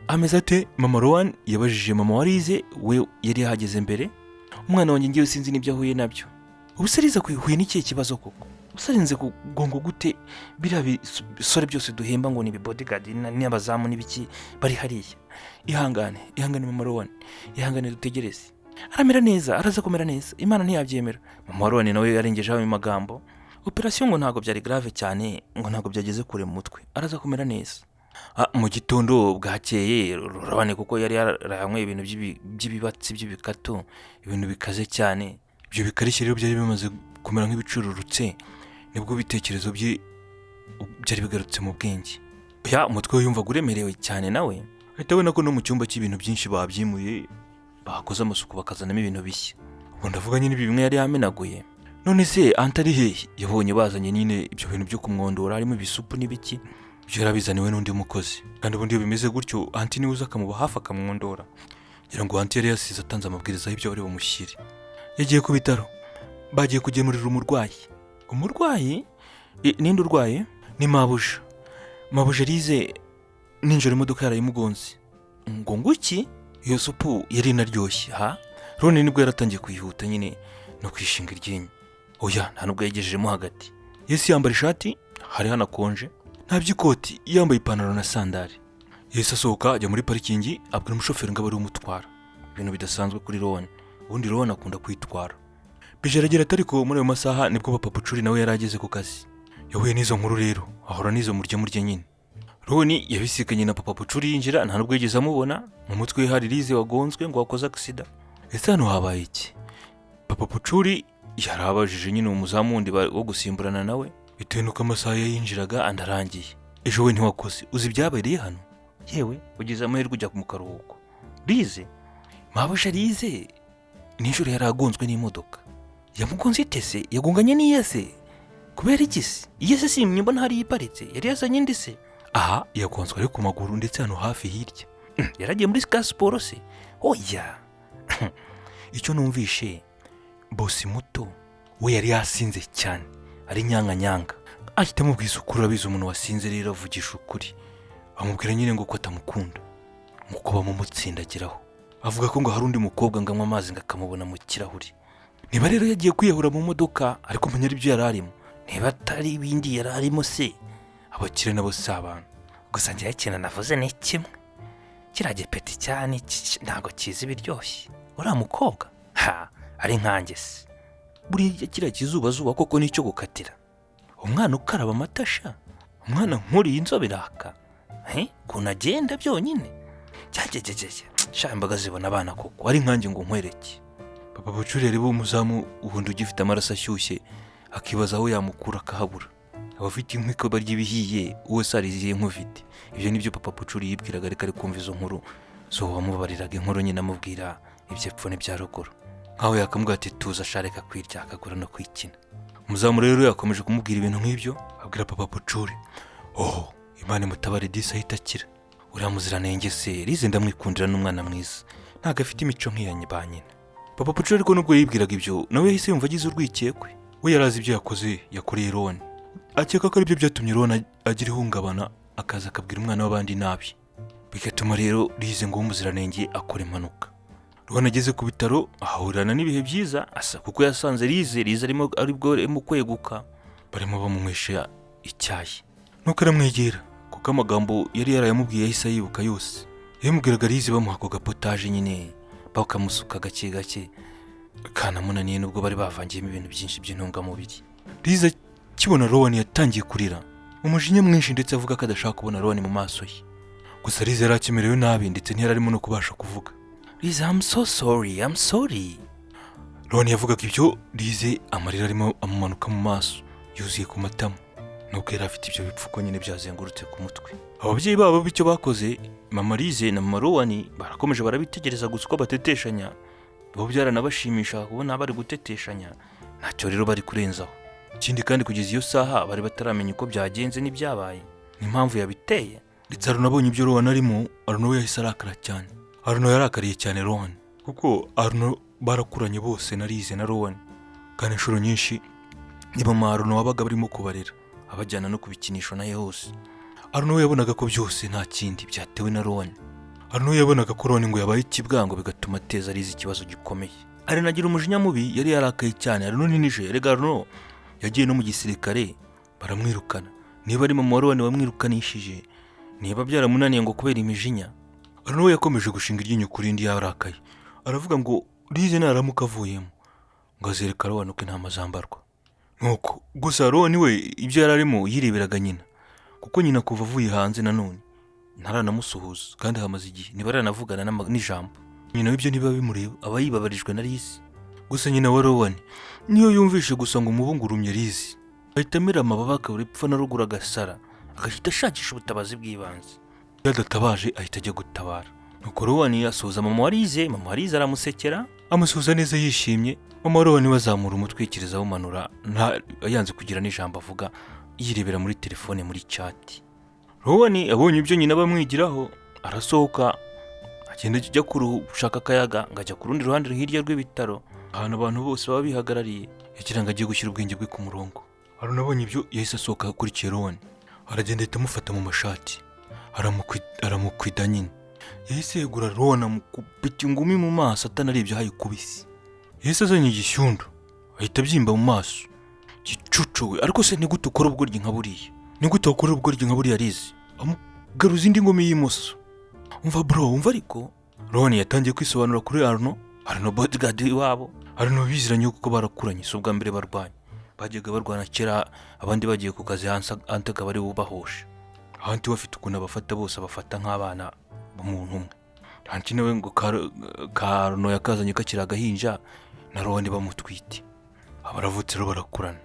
"Ameze ate?" Mama Rowan yabajije mama wa Lize, we yari yahageze mbere. "Umwana wanjye ngewe sinzi n'ibyo ahuye nabyo. Ubu se Lize ahuye n'ikihe kibazo koko? Ubu arinze kugongo gute biriya bisore byose duhemba ngo ni ibibodyguard n'abazamu n'ibiki bari hariya?" "Ihangane, ihangane mama Rowan, ihangane, dutegereze, aramera neza, araza kumera neza, Imana ntiyabyemera." Mama wa Rowan nawe yarengejeho ayo magambo. "Operasiyo ngo ntabwo byari grave cyane, ngo ntabwo byageze kure mu mutwe, araza kumera neza." Mu gitondo bwakeye, Rowan kuko yari yarayanyweye ibintu by'ibibatsi by'ibikatu, ibintu bikaze cyane, ibyo bikarishye rero byari bimaze kumera nk'ibicururutse, nibwo ibitekerezo bye byari bigarutse mu bwenge. Ya umutwe we yumvaga uremerewe cyane nawe, ariko Ahita abona ko no mu cyumba cy'ibintu byinshi babyimuye, bakoze amasuku, bakazanamo ibintu bishya. Ubwo ndavuga nyine ibi bimwe yari yamenaguye. None se aunty ari hehe? Yabonye bazanye nyine ibyo bintu byo kumwondora, harimo ibisupu n'ibiki, ibyo yarabizaniwe n'undi mukozi. Kandi ubundi iyo bimeze gutyo, aunty niwe uza akamuba hafi akamwondora. Ngira ngo aunty yari yasize atanze amabwiriza y'ibyo bari bumushyire. Yagiye ku bitaro, bagiye kugemurira umurwayi. Umurwayi? Ninde urwaye? Ni mabuja. Mabuja Lize, nijoro imodoka yarayimugonze. Ngo nguki? Iyo supu yari inaryoshye ha. Rone nibwo yaratangiye kuyihuta nyine no kwishinga iryinyo. Oya, nta nubwo yagejejemo hagati. Yesu yambara ishati, hari hanakonje, nta by'ikoti, yambaye ipantaro na sandari. Yesu asohoka ajya muri parikingi, abwira umushoferi ngo abe ari we umutwara. Ibintu bidasanzwe kuri Rone, ubundi Rone akunda kwitwara. Bije aragira ati ariko muri ayo masaha nibwo papa Pucuri nawe yari ageze ku kazi. Yahuye n'izo nkuru rero, ahora n'izo murye murye nyine. Roni yabisikanye na papa Pucuri yinjira, nta nubwo yigeze amubona. Mu mutwe we hari Lize wagonzwe, ngo wakoze accident. Ese hano habaye iki? Papa Pucuri yarabajije nyine umuzamu wundi wo gusimburana nawe, bitewe n'uko amasaha yinjiraga andi arangiye. Ejo we ntiwakoze, uzi ibyabereye hano? Yewe, ugize amahirwe ujya mu karuhuko. Lize, mabuja Lize, nijoro yari agonzwe n'imodoka. Yamugonze itese? Yagonganye n'iyese? Kubera iki se? Iyese si mbona hariya iparitse, yari yazanye indi se? Aha yagonzwe ari ku maguru, ndetse hano hafi hirya. Yaragiye muri ka siporo se? Oya, icyo numvishe, bosi muto we yari yasinze cyane, ari nyanga nyanga, ahita amubwiza ukuri. Urabizi, umuntu wasinze rero avugisha ukuri. Amubwira nyine ngo ko atamukunda, nk'uko bamumutsindagiraho, avuga ko ngo hari undi mukobwa ngo anywa amazi ngo akamubona mu kirahuri. Niba rero yagiye kwiyahura mu modoka, ariko menya aribyo yari arimo, niba atari ibindi yari arimo se. Abakire nabo si abantu. Gusa njyewe ikintu navuze ni kimwe: kiriya gipeti cyane ntabwo kizi ibiryoshye. Uriya mukobwa ha ari nkanjye se? Buriya kiriya kizubazuba koko nicyo gukatira umwana ukaraba amata sha? Umwana nkuriye inzobe iraka. He, ukuntu agenda byonyine cyagegegege sha, imbaga zibona abana koko. Ari nkanjye ngo nkwereke. Papa Bucuri rero, umuzamu ubundi ugifite amaraso ashyushye, akibaza aho yamukura akahabura. Abafite inkwi ko barya ibihiye, uwo se hari izihe nkwi ufite? Ibyo nibyo papa Bucuri yibwiraga, ariko ari kumva izo nkuru. So wamubabariraga inkuru nyine, amubwira iby'epfo n'ibya ruguru, nkaho yakamubwira ati tuza shareka kwirya akagura no kwikina. Umuzamu rero yakomeje kumubwira ibintu nk'ibyo, abwira papa Bucuri: "Oh, Imana imutabare disi, ahita akira uriya muziranenge se. Lize ndamwikundira, n'umwana mwiza, ntabwo afite imico nk'iya ba nyina." Papa Pucuri ariko nubwo yibwiraga ibyo, nawe yahise yumva agize urwikekwe. We yari azi ibyo yakoze, yakoreye Roni, akeka ko aribyo byatumye Roni agira ihungabana, akaza akabwira umwana w'abandi nabi, bigatuma rero Lize ngo w'umuziranenge akora impanuka. Roni ageze ku bitaro ahurirana n'ibihe byiza asa, kuko yasanze Lize arimo, aribwo arimo kweguka, barimo bamunywesha icyayi. Nuko aramwegera, kuko amagambo yari yarayamubwiye yahise ayibuka yose. Yamubwiraga Lize bamuha ako gapotaje nyine, bakamusuka gake gake, kanamunaniye nubwo bari bavangiyemo ibintu byinshi by'intungamubiri. Lize akibona Rowan yatangiye kurira umujinya mwinshi, ndetse avuga ko adashaka kubona Rowan mu maso ye. Gusa Lize yari akimerewe nabi, ndetse ntiyari arimo no kubasha kuvuga. "Lize, I'm so sorry, I'm sorry." Rowan yavugaga ibyo, Lize amarira arimo amumanuka mu maso, yuzuye ku matama, nubwo yari afite ibyo bipfuko nyine byazengurutse ku mutwe. Ababyeyi babo bityo bakoze, mama Lize na mama Rowan, barakomeje barabitegereza gusa uko bateteshanya. Bo byaranabashimisha kubona bari guteteshanya, ntacyo rero bari kurenzaho. Ikindi kandi, kugeza iyo saha bari bataramenya uko byagenze n'ibyabaye n'impamvu yabiteye. Ndetse Aruna abonye ibyo Rowan arimo, Aruna we yahise arakara cyane. Aruna yarakariye cyane Rowan, kuko Aruna barakuranye bose na Lize na Rowan, kandi inshuro nyinshi ni mama Aruna wabaga barimo kubarera, abajyana no ku bikinisho naye hose. Aruna we yabonaga ko byose nta kindi byatewe na Rowan. Aruna we yabonaga ko Rowan ngo yabaye ikibwango, bigatuma ateza Lize ikibazo gikomeye. Aruna agira umujinya mubi, yari yarakaye cyane. Aruna ninije erega, Aruna yagiye no mu gisirikare baramwirukana. Niba ari mama wa Rowan wamwirukanishije, niba byaramunaniye ngo kubera imijinya. Aruna we yakomeje gushinga iryinyo ku rindi, yarakaye, aravuga ngo Lize naramuka avuyemo ngo azereka Rowan uko intama zambarwa. Nuko gusa Rowan we ibyo yari arimo yireberaga nyina, kuko nyina kuva avuye hanze nanone ntaranamusuhuza, kandi hamaze igihe ntibaranavugana n'ijambo. Nyina w'ibyo ntibiba bimureba, aba yibabarijwe na Lize. Gusa nyina wa Rowan niyo yumvishe gusa ngo umubungurumye Lize, ahita amera amababa akabura epfo na ruguru, agasara, agahita ashakisha ubutabazi bw'ibanze. Iyo adatabaje ahita ajya gutabara. Nuko Rowan asuhuza mama wa Lize. Mama wa Lize aramusekera, amusuhuza neza yishimye. Mama wa Rowan we azamura umutwe yikiriza awumanura, nta yanze kugira n'ijambo avuga, yirebera muri telefone muri chat. Rowan abonye ibyo nyina bamwigiraho, arasohoka agenda ajya gushaka akayaga, ngo ajya ku rundi ruhande hirya rw'ibitaro, ahantu abantu bose baba bihagarariye, yagira ngo agiye gushyira ubwenge bwe ku murongo. Arunabonye ibyo, yahise asohoka akurikiye Rowan, aragenda ahita amufata mu mashati, aramukwida nyine. Yahise yegura Rowan, amukubita ingumi mu maso atanarebye aho ayikubise. Yahise azanye igishyundu ahita abyimba mu maso. Gicucu we, ariko se ni gute ukora ubugoryi nka buriya? Ni gute wakora ubugoryi nka buriya? Lize amugaruza indi ngumi y'imoso. Umva bro, umva. Ariko Rowan yatangiye kwisobanura kuri Arno. Arno bodyguard iwabo, Arno biziranye kuko barakuranye, si ubwa mbere barwanye. Bajyaga barwana kera, abandi bagiye ku kazi hanze, Ante akaba ari we ubahosha. Aunty we afite ukuntu abafata bose, abafata nk'abana b'umuntu umwe. Aunty nawe ngo ka Arno yakazanye kakiri agahinja na Rowan bamutwite, abaravutse rero barakurana.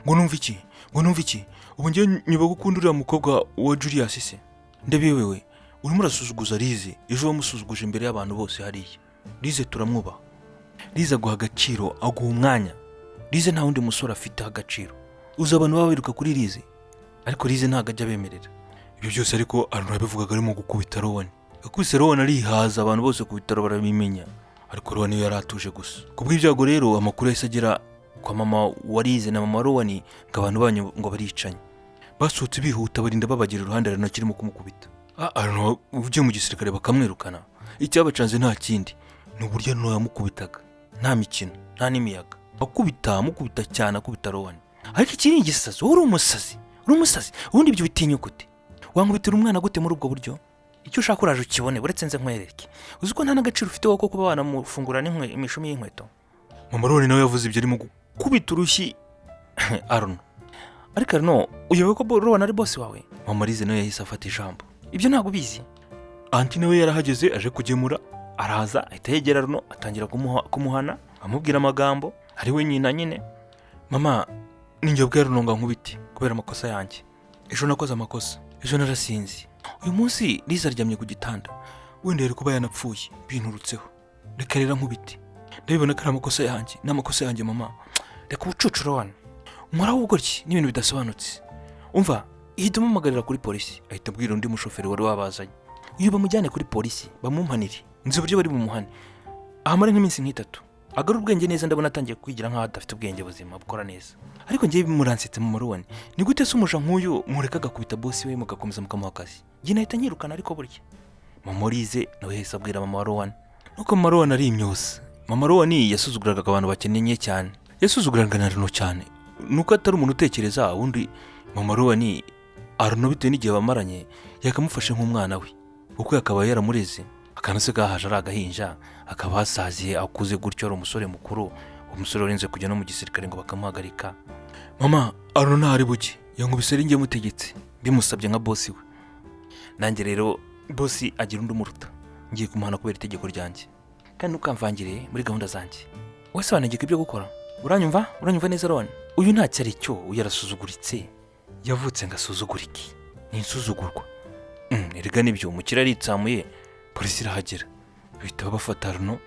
Ngo numva iki? Ngo numva iki? Ubu ngiye nyuma gukunda uriya mukobwa wa Julius se? Ndabiwewe, urimo urasuzuguza Lize. Ejo wamusuzuguje imbere y'abantu bose hariya. Lize turamwubaha, Lize aguha agaciro, aguha umwanya. Lize nta wundi musore afiteho agaciro. Uzi abantu baba biruka kuri Lize, ariko Lize ntabwo ajya abemerera ibyo byose. Ariko Arno yabivugaga arimo gukubita Rowan. Yakubise Rowan arihaza, abantu bose ku bitaro barabimenya, ariko Rowan yo yari atuje gusa. Ku bw'ibyago rero, amakuru yahise agera kwa mama wa Lize na mama wa Rowan ngo abantu banyu ngo baricanye. Basohotse bihuta, barinda babagira iruhande Arno akirimo kumukubita. Arno ugiye mu gisirikare bakamwirukana. Icyabacanze nta kindi, ni uburyo Arno yamukubitaga, nta mikino, nta n'imiyaga, akubita, amukubita cyane, akubita Rowan. Ariko iki ni igisazi. Wowe uri umusazi, uri umusazi. Ubundi ibyo bitinyuka ute? Wankubitira umwana gute muri ubwo buryo? Icyo ushaka uraje ukibone, uretse nze nkwereke. Uzi ko nta n'agaciro ufite wowe ko kuba wanamufungura imishumi y'inkweto? Mama Rowan nawe yavuze ibyo arimo gukubita urushyi Arno. Ariko Arno, uyobewe ko Rowan ari boss wawe? Mama Lize nawe yahise afata ijambo. Ibyo ntabwo ubizi? Aunty nawe yarahageze aje kugemura, araza ahita yegera Arno, atangira kumuhana, amubwira amagambo ari we nyina nyine. Mama, ninjye ubwe Arno ngo ankubite kubera amakosa yanjye. Ejo nakoze amakosa, ejo narasinze. Uyu munsi Liza aryamye ku gitanda, wenda yari kuba yanapfuye binturutseho. Reka rero nkubite, ndabibona ko ari amakosa yanjye, ni amakosa yanjye mama. Reka ubucucu Rowan, nkoraho ubugoryi n'ibintu bidasobanutse. Umva, ihita umuhamagarira kuri polisi. Ahita abwira undi mushoferi wari wabazanye, iyo bamujyane kuri polisi bamumpanire, nzi uburyo bari bumuhane, ahamare nk'iminsi nk'itatu agarura ubwenge neza. Ndabona atangiye kwigira nk'aho adafite ubwenge buzima bukora neza. Ariko ngewe muransetse mu marubone. Ni gute se umuja nk'uyu mureka agakubita boss we, mugakomeza mukamuha akazi? Njye nahita nyirukana. Ariko burya mama Lize nawe yahise abwira mama wa Rowan. Nuko mama Rowan ari imyusa. Mama Rowan yasuzuguraga abantu bakennye cyane, yasuzuguraga na Arno cyane, nuko atari umuntu utekereza. Ubundi mama Rowan, Arno bitewe n'igihe bamaranye, yakamufashe nk'umwana we, kuko yakabaye yaramureze. Akantu se kahaje ari agahinja, akaba hasaziye akuze gutyo, ari umusore mukuru, umusore warenze kujya no mu gisirikare ngo bakamuhagarika. Mama, Arno ntahari buke, yankubise ari njye mutegetse, bimusabye nka boss we. Nanjye rero boss agira undi umuruta. Ngiye kumuhana kubera itegeko ryanjye, kandi ntukamvangire muri gahunda zanjye. Wese wantegeka ibyo gukora? Uranyumva? Uranyumva neza Rowan? Uyu ntacyo ari cyo, uyu arasuzuguritse, yavutse ngo asuzugurike, ni insuzugurwa. Erega nibyo, umukire aritsamuye. Polisi irahagera, bahita bafata Arno.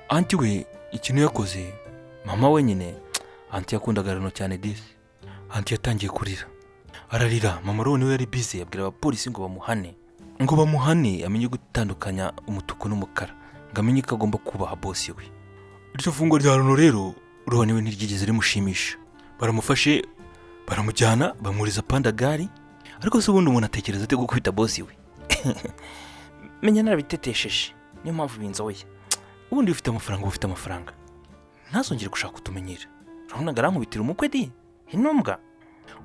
Aunty we ikintu yakoze, mama wenyine, aunty yakundaga Arno cyane disi. Aunty yatangiye kurira, ararira. Mama Rowan we yari bize abwira abapolisi ngo bamuhane, ngo bamuhane amenye gutandukanya umutuku n'umukara, ngo amenye ko agomba kubaha boss we. Iryo fungwa rya Arno rero, Rowan we ntiryigeze rimushimisha. Baramufashe baramujyana, bamwuriza pandagari. Ariko se ubundi umuntu atekereza ate gukubita boss we? Menya narabitetesheje, niyo mpamvu binzoye. Ubundi iyo ufite amafaranga uba ufite amafaranga. Ntazongere gushaka kutumenyera. Urabona arankubitira umukwe di intumbwa.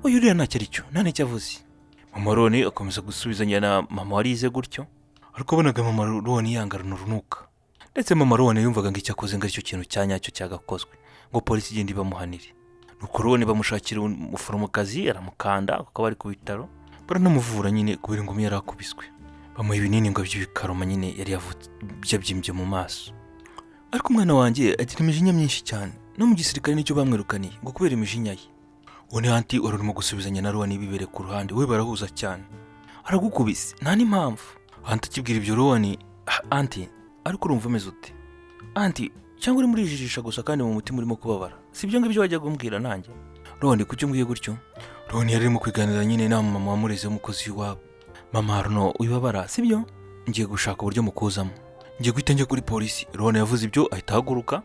Uyu uriya ntacyo ari cyo, nta n'icyo avuze. Mama Rowan akomeza gusubizanya na mama warize gutyo, ariko wabonaga mama Rowan yanga Arno urunuka. Ndetse mama Rowan yumvaga ngo icyo akoze ngo aricyo kintu cya nyacyo cyagakozwe, ngo polisi igenda ibamuhanire. Nuko Rowan bamushakira umuforomokazi, aramukanda kuko bari ku bitaro, baranamuvura nyine kubera ingumi yari akubiswe. Bamuha ibinini ngo by'ibikaroma nyine, yari yavutse byabyimbye mu maso. Ariko umwana wanjye agira imijinya myinshi cyane, no mu gisirikare nicyo bamwirukaniye, ngo kubera imijinya ye. Uwo ni aunty wari urimo gusubizanya na Rowan bibereye ku ruhande. We barahuza cyane. Aragukubise nta n'impamvu. Aunty akibwira ibyo Rowan: "Ah, aunty, ariko urumva umeze ute, aunty? Cyangwa urimo urijijisha gusa kandi mu mutima urimo kubabara? Si ibyo ngibyo wajyaga umbwira nanjye?" "Rowan, kuki umbwiye gutyo?" Rowan yari arimo kwiganira nyine na mama wamureze, w'umukozi w'iwabo. "Mama Arno, wibabara, sibyo? Ngiye gushaka uburyo mukuzamo, ngiye guhita njya kuri polisi." Rowan yavuze ibyo ahita ahaguruka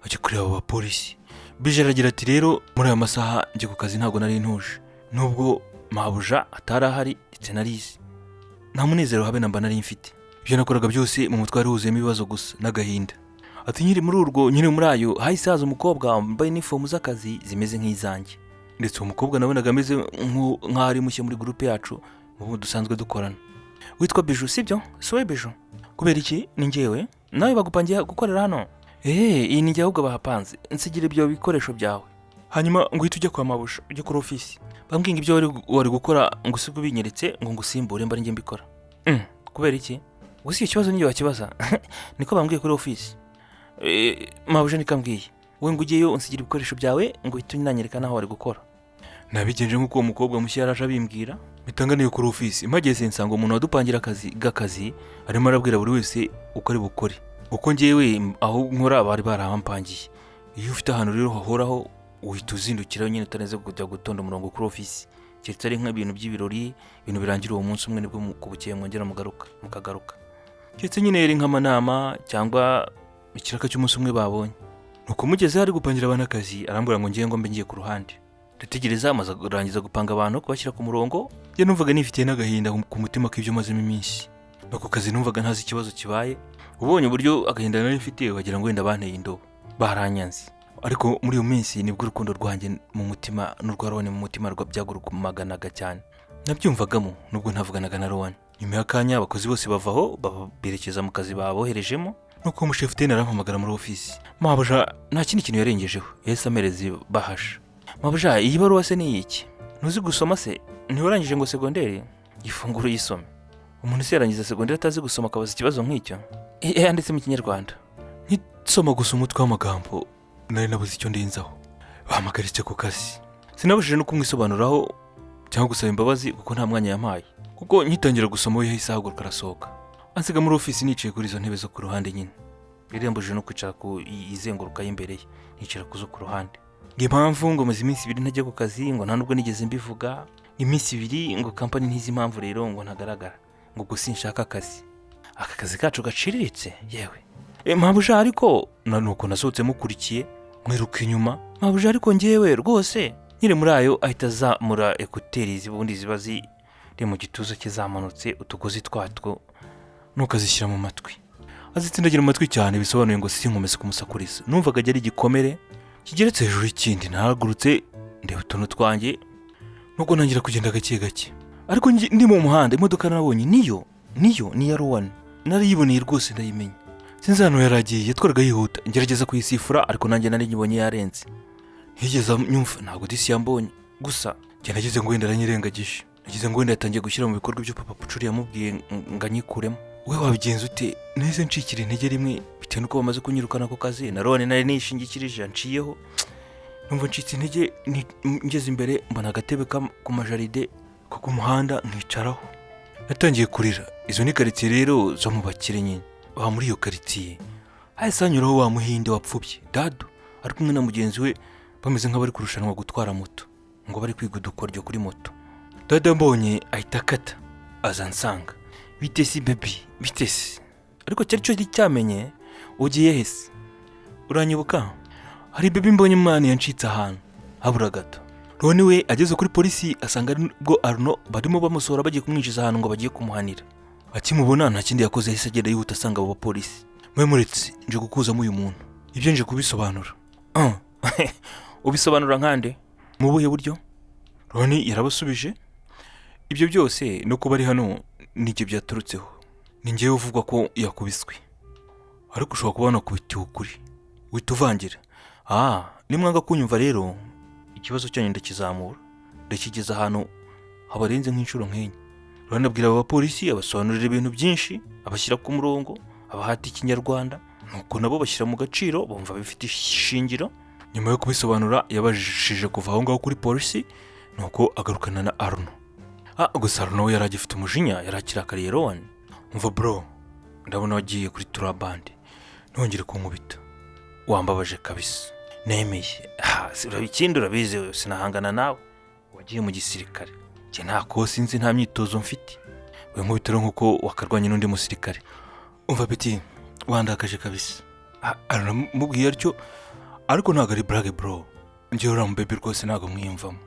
ajya kureba abo bapolisi. Bije aragira ati: "Rero muri aya masaha njye ku kazi ntabwo nari ntuje, nubwo mabuja atari ahari ndetse narize. Nta munezero habe namba nari mfite. Ibyo nakoraga byose mu mutwe wari wuzuyemo ibibazo gusa n'agahinda." Ati: "Nkiri muri urwo, nkiri muri ayo, hahise haza umukobwa wambaye inifomu z'akazi zimeze nk'izanjye. Ndetse uwo mukobwa nabonaga ameze nk'aho ari mushya muri groupe yacu mu dusanzwe dukorana, witwa Biju, sibyo? Si wowe Biju?" "Kubera iki? Ni njyewe. Nawe bagupangiye gukorera hano?" "Eee, iyi ni njye ahubwo bahapanze. Nsigira ibyo bikoresho byawe, hanyuma ngo uhite ujya kwa mabuja, ujye kuri ofisi. Bambwiye ngo ibyo wari gukora ngo usige ubinyeretse, ngo ngusimbure mba ari njye mbikora." "Kubera iki?" "Gusa icyo kibazo n'igihe wakibaza, niko bambwiye kuri ofisi. Mabuja niko ambwiye. Wowe ngo ujyeyo unsigira ibikoresho byawe, ngo uhite unanyereka n'aho wari gukora." Nabigenje nk'uko uwo mukobwa mushya yaraje abimbwira, mpita nganiye kuri ofisi. Mpageze nsanga umuntu wadupangira akazi g'akazi arimo arabwira buri wese uko ari bukore, kuko njyewe aho nkora bari barahampangiye. Iyo ufite ahantu rero hahoraho, uhita uzindukirayo nyine utarenze kujya gutonda umurongo kuri ofisi, keretse ari nk'ibintu by'ibirori, ibintu birangira uwo munsi umwe, nibwo ku bukeye mwongera mugaruka mukagaruka, keretse nyine yari nk'amanama cyangwa ikiraka cy'umunsi umwe babonye. Nuko mugezeho ari gupangira abantu akazi, arambwira ngo ngiye ngo mbe ngiye ku ruhande. Ndategereza, amaze kurangiza gupanga abantu, kubashyira ku murongo. Njye numvaga nifitiye n'agahinda ku mutima k'ibyo mazemo iminsi. Ako kazi numvaga ntazi ikibazo kibaye. Ubonye uburyo agahinda nari mfite, wagira ngo wenda banteye indobo, baranyanze. Ariko muri iyo minsi nibwo urukundo rwanjye mu mutima n'urwa Rowan mu mutima byagurumaganaga cyane. Nabyumvagamo nubwo ntavuganaga na Rowan. Nyuma y'akanya abakozi bose bavaho, berekeza mu kazi baboherejemo. Nuko umushefuteni arampamagara muri ofisi. Mabuja nta kindi kintu yarengejeho, yahise amereza bahasha. "Mabuja, iyi baruwa se ni iki? Ntuzi gusoma se? Ntiwarangije ngo segonderi? Ifunguro uyisome." Umuntu se yarangiza segonderi atazi gusoma, akabaza ikibazo nk'icyo? Yanditse mu Kinyarwanda. Nkisoma gusa umutwe w'amagambo, nari nabuze icyo ndenzaho. Bahamagaritse ku kazi. Sinabashije no kumwisobanuraho cyangwa gusaba imbabazi, kuko nta mwanya yampaye, kuko nkitangira gusoma we yahise ahaguruka arasohoka, ansiga muri ofisi nicaye kuri izo ntebe zo ku ruhande nyine. Yari yambujije no kwicara ku izenguruka y'imbere ye, nicara ku zo ku ruhande. Ngo impamvu ngo maze iminsi 2 ntajya ku kazi, ngo nta nubwo nigeze mbivuga, iminsi 2, ngo kampani ntizi impamvu rero ngo ntagaragara, ngo ubwo sinshaka akazi, aka kazi kacu gaciriritse. Yewe mabuja, ariko na nuko nasohotse mukurikiye, mwiruka inyuma. "Mabuja, ariko njyewe rwose..." Nkiri muri ayo, ahita azamura écouteurs ubundi ziba ziri mu gituza cye, zamanutse utugozi twatwo, nuko azishyira mu matwi, azitsindagira mu matwi cyane, bisobanuye ngo sinkomeze kumusakuriza. Numvaga ari igikomere kigeretse hejuru y'ikindi. Nahagurutse, ndeba utuntu twanjye, nuko ntangira kugenda gake gake. Ariko ndi mu muhanda, imodoka nabonye niyo ni iya Rowan. Narayiboneye rwose, ndayimenya. Sinzi ahantu yari agiye, yatwaraga yihuta. Ngerageza kuyisifura, ariko nanjye nari nyibonye yarenze. Ntiyigeze nyumva, ntabwo disi yambonye. Gusa njye nagize ngo wenda aranyirengagije, nagize ngo wenda yatangiye gushyira mu bikorwa ibyo papa Pucuri yamubwiye ngo anyikuremo. We wabigenza ute? Nahise ncikira intege rimwe, bitewe n'uko bamaze kunyirukana ku kazi na Rowan nari nishingikirije yanciyeho. Numva ncitse intege. Ngeze imbere mbona agatebe ku majaride ko ku muhanda, nkicaraho, natangiye kurira. Izo ni karitsiye rero zo mu bakire nyine. Baba muri iyo karitsiye. Hahise hanyuraho wa muhinde wapfubye Dadu, ari kumwe na mugenzi we, bameze nk'abari kurushanwa gutwara moto, ngo bari kwiga udukoryo kuri moto. Dadu mbonye ahita akata aza ansanga. "Bite si baby, bite se?" Ariko cyari cyo cyamenye. "Ugiye hese? Uranyibuka?" "Hari baby mbonye mwana yancitse ahantu habura gato." Roni we ageze kuri polisi, asanga aribwo Arno barimo bamusohora, bagiye kumwinjiza ahantu ngo bagiye kumuhanira. Akimubona nta kindi yakoze, yahise agenda yihuta asanga abo bapolisi. "Mwe muretse, nje gukuzamo uyu muntu, ibyo nje kubisobanura." "Ah, ubisobanura nkande? Mu buhe buryo?" Roni yarabasubije: "Ibyo byose no kuba ari hano nibyo byaturutseho. Ni njyewe uvugwa ko yakubiswe, ariko ushobora kuba wanakubitiwe ukuri uhita uvangira. Ah, nimwanga kunyumva rero, ikibazo cyanyu ndakizamura, ndakigeza ahantu habarenze nk'inshuro nk'enye." Roni abwira aba bapolisi, abasobanurira ibintu byinshi, abashyira ku murongo, abahata Ikinyarwanda, nuko nabo bashyira mu gaciro, bumva bifite ishingiro. Nyuma yo kubisobanura, yabashije kuva aho ngaho kuri polisi, nuko agarukana na Arno. Ah, gusa Arno we yari agifite umujinya, yari akirakariye Rowan. Umva bro, ndabona wagiye kuri turabande, ntongere kunkubita, wambabaje kabisa. Nemeye. Ha, ikindi urabizi, sinahangana nawe, wagiye mu gisirikare, njye nta kosi nzi, nta myitozo mfite. We nkubita rero nk'uko wakarwanya n'undi musirikare. Umva petit, wandakaje kabisa. Aramubwiye atyo, ariko ntabwo ari blague bro. Njyewe uriya mubebe rwose ntabwo mwiyumvamo,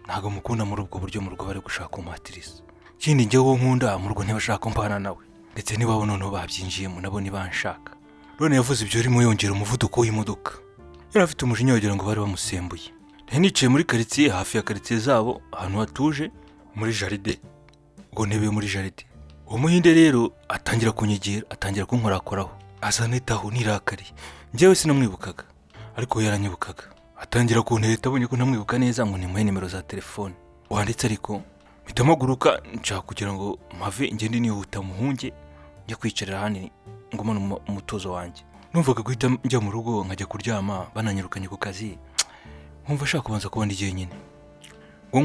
ntabwo mukunda muri ubwo buryo. Mu rugo bari gushaka kumpatiriza. Ikindi, njyewe uwo nkunda mu rugo ntibashaka ko mbana nawe, ndetse n'iwabo noneho babyinjiyemo, nabo ntibanshaka. None yavuze ibyo arimo yongera umuvuduko w'imodoka. Yari afite umujinya, wagira ngo bari bamusembuye. Nari nicaye muri karitsiye, hafi ya karitsiye zabo, ahantu hatuje muri jardin, ubwo ntebe yo muri jardin. Uwo muhinde rero atangira kunyegera, atangira kunkorakoraho, azanitaho nirakariye. Njyewe sinamwibukaga, ariko we yaranyibukaga. Atangira kuntereta abonye ko ntamwibuka neza, ngo nimuhe nimero za telefone wanditse. Ariko mpita mpaguruka, nshaka kugira ngo mpave, ngende nihuta, muhunge, njya kwicarira ahandi ngumane umutuzo wanjye. Numvaga guhita njya mu rugo nkajya kuryama, bananyirukanye ku kazi, nkumva ashaka kubanza kubona igihe nyine. Ngo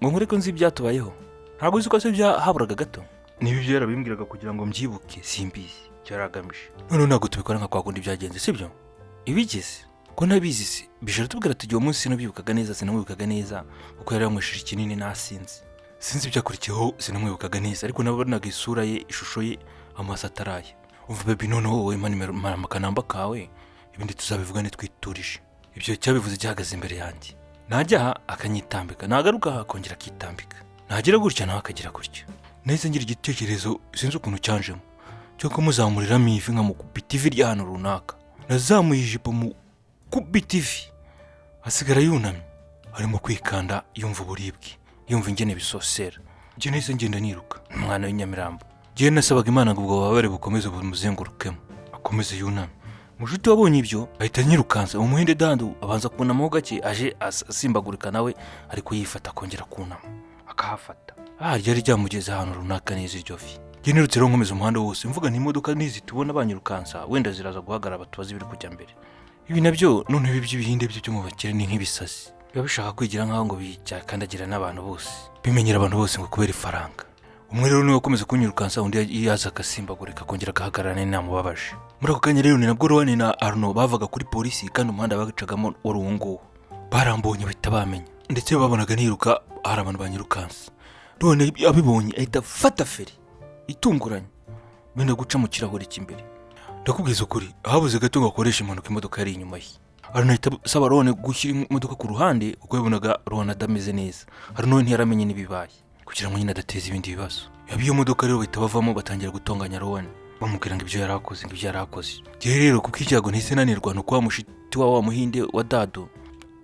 nkureke nzi ibyatubayeho. Ntabwo uzi ko se byahaburaga gato? Niba ibyo yarabimbwiraga kugira ngo mbyibuke, simbizi icyo yari agamije. Noneho ntabwo tubikora nka kwa kundi byagenze, sibyo? Ibigeze ko ntabizi se? Bijara tubwira tugiye uwo munsi sinabyibukaga neza, sinamwibukaga neza kuko yari yanywesheje ikinini nasinze. Sinzi ibyakurikiyeho, sinamwibukaga neza, ariko nabonaga isura ye, ishusho ye, amaso ataraye. Umva baby, noneho wowe mpa nimero, mpa akanamba kawe, ibindi tuzabivugane twiturije. Ibyo cyabivuze gihagaze imbere yanjye. Najya aha akanyitambika, nagaruka aha akongera akitambika, nagira gutya nawe akagira gutya. Nahise ngira igitekerezo, sinzi ukuntu cyanjemo, cyo kumuzamuriramo ivi, nkamukubita ivi ry'ahantu runaka. Nazamuye ijipo mu kubita ivi, asigara yunamye arimo kwikanda, yumva uburibwe, yumva ingene bisosera. Njye nahise ngenda niruka, umwana w'inyamirambo. Njyewe nasabaga Imana ngo ubwo bubabare bukomeze bumuzengurukemo, akomeze yuname. Mushuti wabonye ibyo ahita anyirukansa. Umuhinde dandu abanza kunamaho gake, aje asimbagurika nawe, ariko yifata, akongera kunama akahafata. Ryari ryamugeze ahantu runaka neza iryo vi. Njye nirutse rero, nkomeza umuhanda wose, mvuga nti imodoka nizitubona banyirukansa, wenda ziraza guhagarara batubaze ibiri kujya mbere. Ibi nabyo noneho, ibi by'ibihinde byo byo mu bakire ni nk'ibisazi, biba bishaka kwigira nk'aho ngo bikandagira n'abantu bose, bimenyera abantu bose ngo kubera ifaranga. Umwe rero niwe wakomeza kunyirukansa, undi yaza agasimbagurika, akongera agahagarara namubabaje. Muri ako kanya rero ni nabwo Rowan na Arno bavaga kuri polisi, kandi umuhanda bagacagamo wari uwo nguwo. Barambonye bahita bamenya, ndetse babonaga niruka, hari abantu banyirukansa. Rowan abibonye ahita afata feri itunguranye, benda guca mu kirahure cy'imbere. Ndakubwiza ukuri, habuze gato ngo akoreshe impanuka, imodoka yari inyuma ye. Arno ahita asaba Rowan gushyira imodoka ku ruhande, kuko yabonaga Rowan adameze neza. Arno ntiyaramenye n'ibibaye, kugira ngo nyine adateza ibindi bibazo. Yaba iyo modoka rero, bahita bavamo, batangira gutonganya Rowan, bamubwira ngo ibyo yari akoze, ngo ibyo yari akoze. Njyewe rero kuko ibyago ntise nanirwa, ni uko wa mushiti wa muhinde wa dado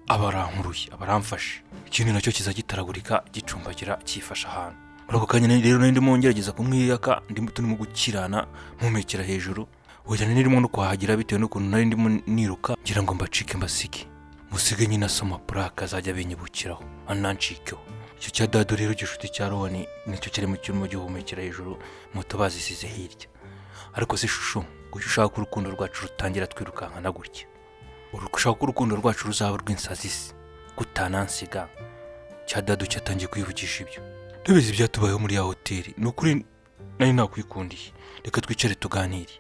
aba arankuruye, aba aramfashe. Ikindi nacyo kiza gitaragurika, gicumbagira, cyifasha ahantu. Muri ako kanya rero nari ndimo ngerageza kumwiyaka, ndimo turimo gukirana, mpumekera hejuru. Oya, nari no kuhagira bitewe n'ukuntu nari ndimo niruka, ngira ngo mbacike, mbasige, musige nyine asoma purake azajya abinyibukiraho, anancikeho. Icyo cya dado rero, gishuti cya Roni, nicyo kirimo kirimo gihumekera hejuru, moto bazisize hirya. Ariko si shusho gushya, ushaka ko urukundo rwacu rutangira twirukankana gutya? Ushaka ko urukundo rwacu ruzaba rw'insazi se kutanansiga? Cya dado cyatangiye kwivugisha ibyo. Ndabizi ibyatubayeho muri ya hoteli, ni ukuri nari nakwikundiye, reka twicare tuganire.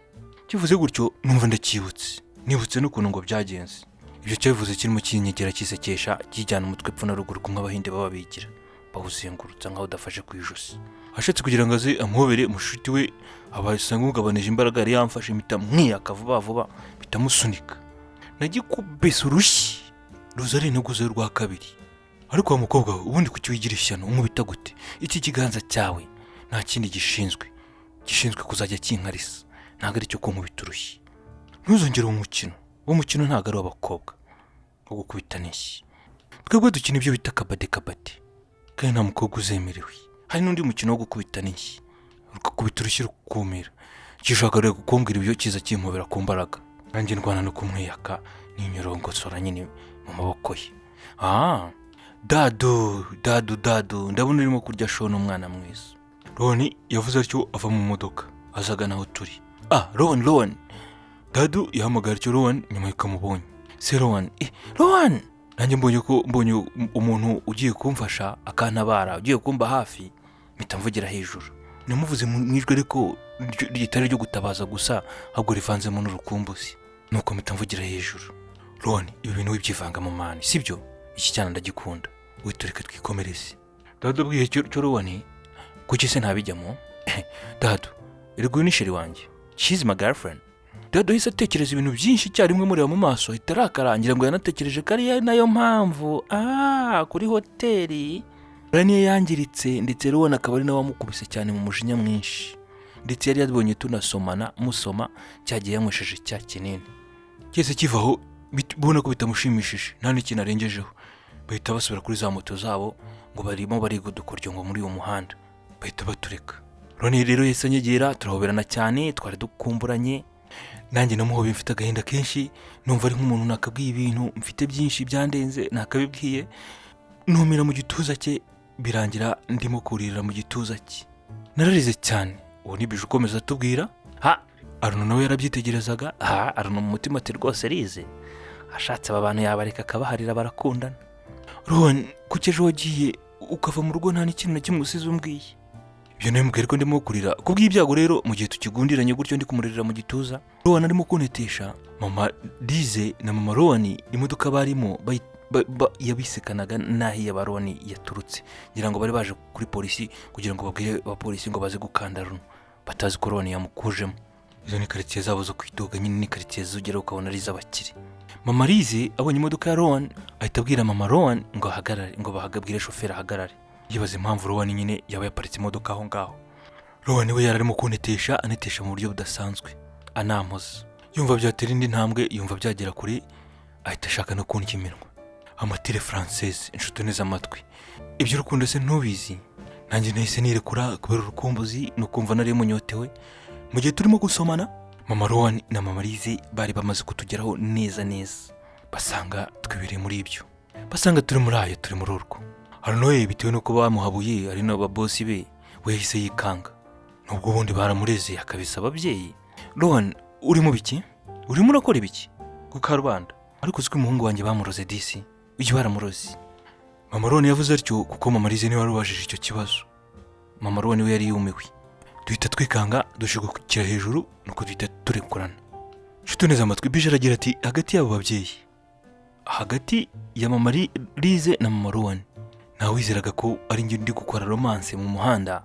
Kivuze gutyo numva ndacyibutse, nibutse n'ukuntu ngo byagenze. Ibyo cyabivuze kirimo kinyegera, kisekesha, kijyana umutwe epfo na ruguru, kumwe abahinde baba bigira bawuzengurutsa nkaho udafashe ku ijosi. Ashatse kugira ngo aze amuhobere, mushuti we abasanga umugabanije imbaraga yari yamfashe, mpita mwiyaka vuba vuba, mpita musunika, nagikubise urushyi ruza ari integuza rwa kabiri. Ariko wa mukobwa we, ubundi kuki wigira ishyano, umubita gute? Iki kiganza cyawe nta kindi gishinzwe, gishinzwe kuzajya kinkarisa, ntabwo ari cyo kunkubita urushyi. Ntuzongere uwo mukino. Uwo mukino ntabwo ari uw'abakobwa wo gukubita n'ishyi. Twebwe dukina ibyo bita kabade kabade, kandi nta mukobwa uzemerewe. Hari n'undi mukino wo gukubita n'ishyi, rukakubita urushyi rukumira. Gishaka rero kukumbwira ibyo, kiza kimpobera ku mbaraga, nanjye ndwana no kumwiyaka, ninyorongosora nyine mu maboko ye. Dado, dado, dado, ndabona urimo kurya show n'umwana mwiza. Roni yavuze atyo ava mu modoka, azagana aho turi. Rowan, Rowan, dado yahamagara atyo Rowan nyuma yuko amubonye. Se Rowan, Rowan! Nanjye mbonye ko mbonye umuntu ugiye kumfasha, akantabara, ugiye kumba hafi, mpita mvugira hejuru. Namuvuze mu ijwi ariko ritari ryo gutabaza gusa, ahubwo rivanzemo n'urukumbuzi. Nuko mpita mvugira hejuru: "Rowan, ibi bintu wibyivangamo man, sibyo? Iki cyana ndagikunda, witureke twikomereze." Dado abwiye cyo Rowan, kuki se ntabijyamo? Dado, erega uyu ni chérie wanjye, she's my girlfriend. Dado yahise atekereza ibintu byinshi icyarimwe, mureba mu maso ahita arakara. Ngira ngo yanatekereje ko ariyo nayo mpamvu kuri hoteli uriya niyo yangiritse, ndetse Rowan akaba ari nawe wamukubise cyane mu mujinya mwinshi, ndetse yari yabonye tunasomana, musoma cyagiye yanywesheje cya kinini cyose kivaho. Ubona ko bitamushimishije, nta n'ikintu arengejeho. Bahita basubira kuri za moto zabo ngo barimo bariga udukoryo ngo muri uwo muhanda, bahita batureka. Roni rero yahise anyegera, turahoberana cyane, twari dukumburanye. Nanjye namuhobeye mfite agahinda kenshi, numva ari nk'umuntu nakabwiye ibintu mfite byinshi byandenze nakabibwiye. Numira mu gituza cye, birangira ndimo kuririra mu gituza cye, nararize cyane. Uwo ni Biju ukomeza atubwira. Ha, Aruno nawe yarabyitegerezaga. Ha, Aruno mu mutima ati: "Rwose rize ashatse aba bantu yabareka akabaharira, barakundana." "Rowan, kuki ejo wagiye ukava mu rugo nta n'ikintu na kimwe usize umbwiye?" Ibyo namubwiye ariko ndimo kurira kubw'ibyago. Rero mu gihe tukigundiranye gutyo, ndi kumuririra mu gituza, Rowan arimo kuntetesha, mama Lize na mama Rowan imodoka barimo yabisikanaga n'aho iya ba Rowan yaturutse. Ngira ngo bari baje kuri polisi kugira ngo babwire abapolisi ngo baze gukanda runo, batazi ko Rowan yamukujemo. Izo ni karitsiye zabo zo kwidoga nyine, ni karitsiye zugera ukabona ari iz'abakire. Mama Lize abonye imodoka ya Rowan ahita abwira mama Rowan ngo ahagarare, ngo bahagabwire shoferi ahagarare. Yibaza impamvu Rowan nyine yaba yaparitse imodoka aho ngaho. Rowan we yari arimo kuntetesha, antetesha mu buryo budasanzwe, anampoza. Yumva byatera indi ntambwe, yumva byagera kure, ahita ashaka no kundya iminwa. Amatire française, inshuti neza amatwi, iby'urukundo se ntubizi? Nanjye nahise nirekura kubera urukumbuzi no kumva nari munyotewe. Mu gihe turimo gusomana, mama Rowan na mama Lize bari bamaze kutugeraho neza neza, basanga twibereye muri ibyo, basanga turi muri ayo, turi muri urwo. Harunoye bitewe n'uko bamuhabuye ari n'ababosi be, we yahise yikanga, nubwo ubundi baramureze akabisa ababyeyi. "Rowan, uri mu biki? Urimo urakora ibiki ku karubanda? Ariko uzi ko umuhungu wanjye bamuroze disi? Ujya baramuroze." Mama Rowan yavuze atyo kuko mama Lize niwe wari ubajije icyo kibazo. Mama Rowan we yari yumiwe. Duhita twikanga, dushigukira hejuru, nuko duhita turekurana. Nshuti neza amatwi, Bije aragira ati: "Hagati y'abo babyeyi, hagati ya mama Lize na mama Rowan, ntawizeraga ko ari njye ndi gukora romance mu muhanda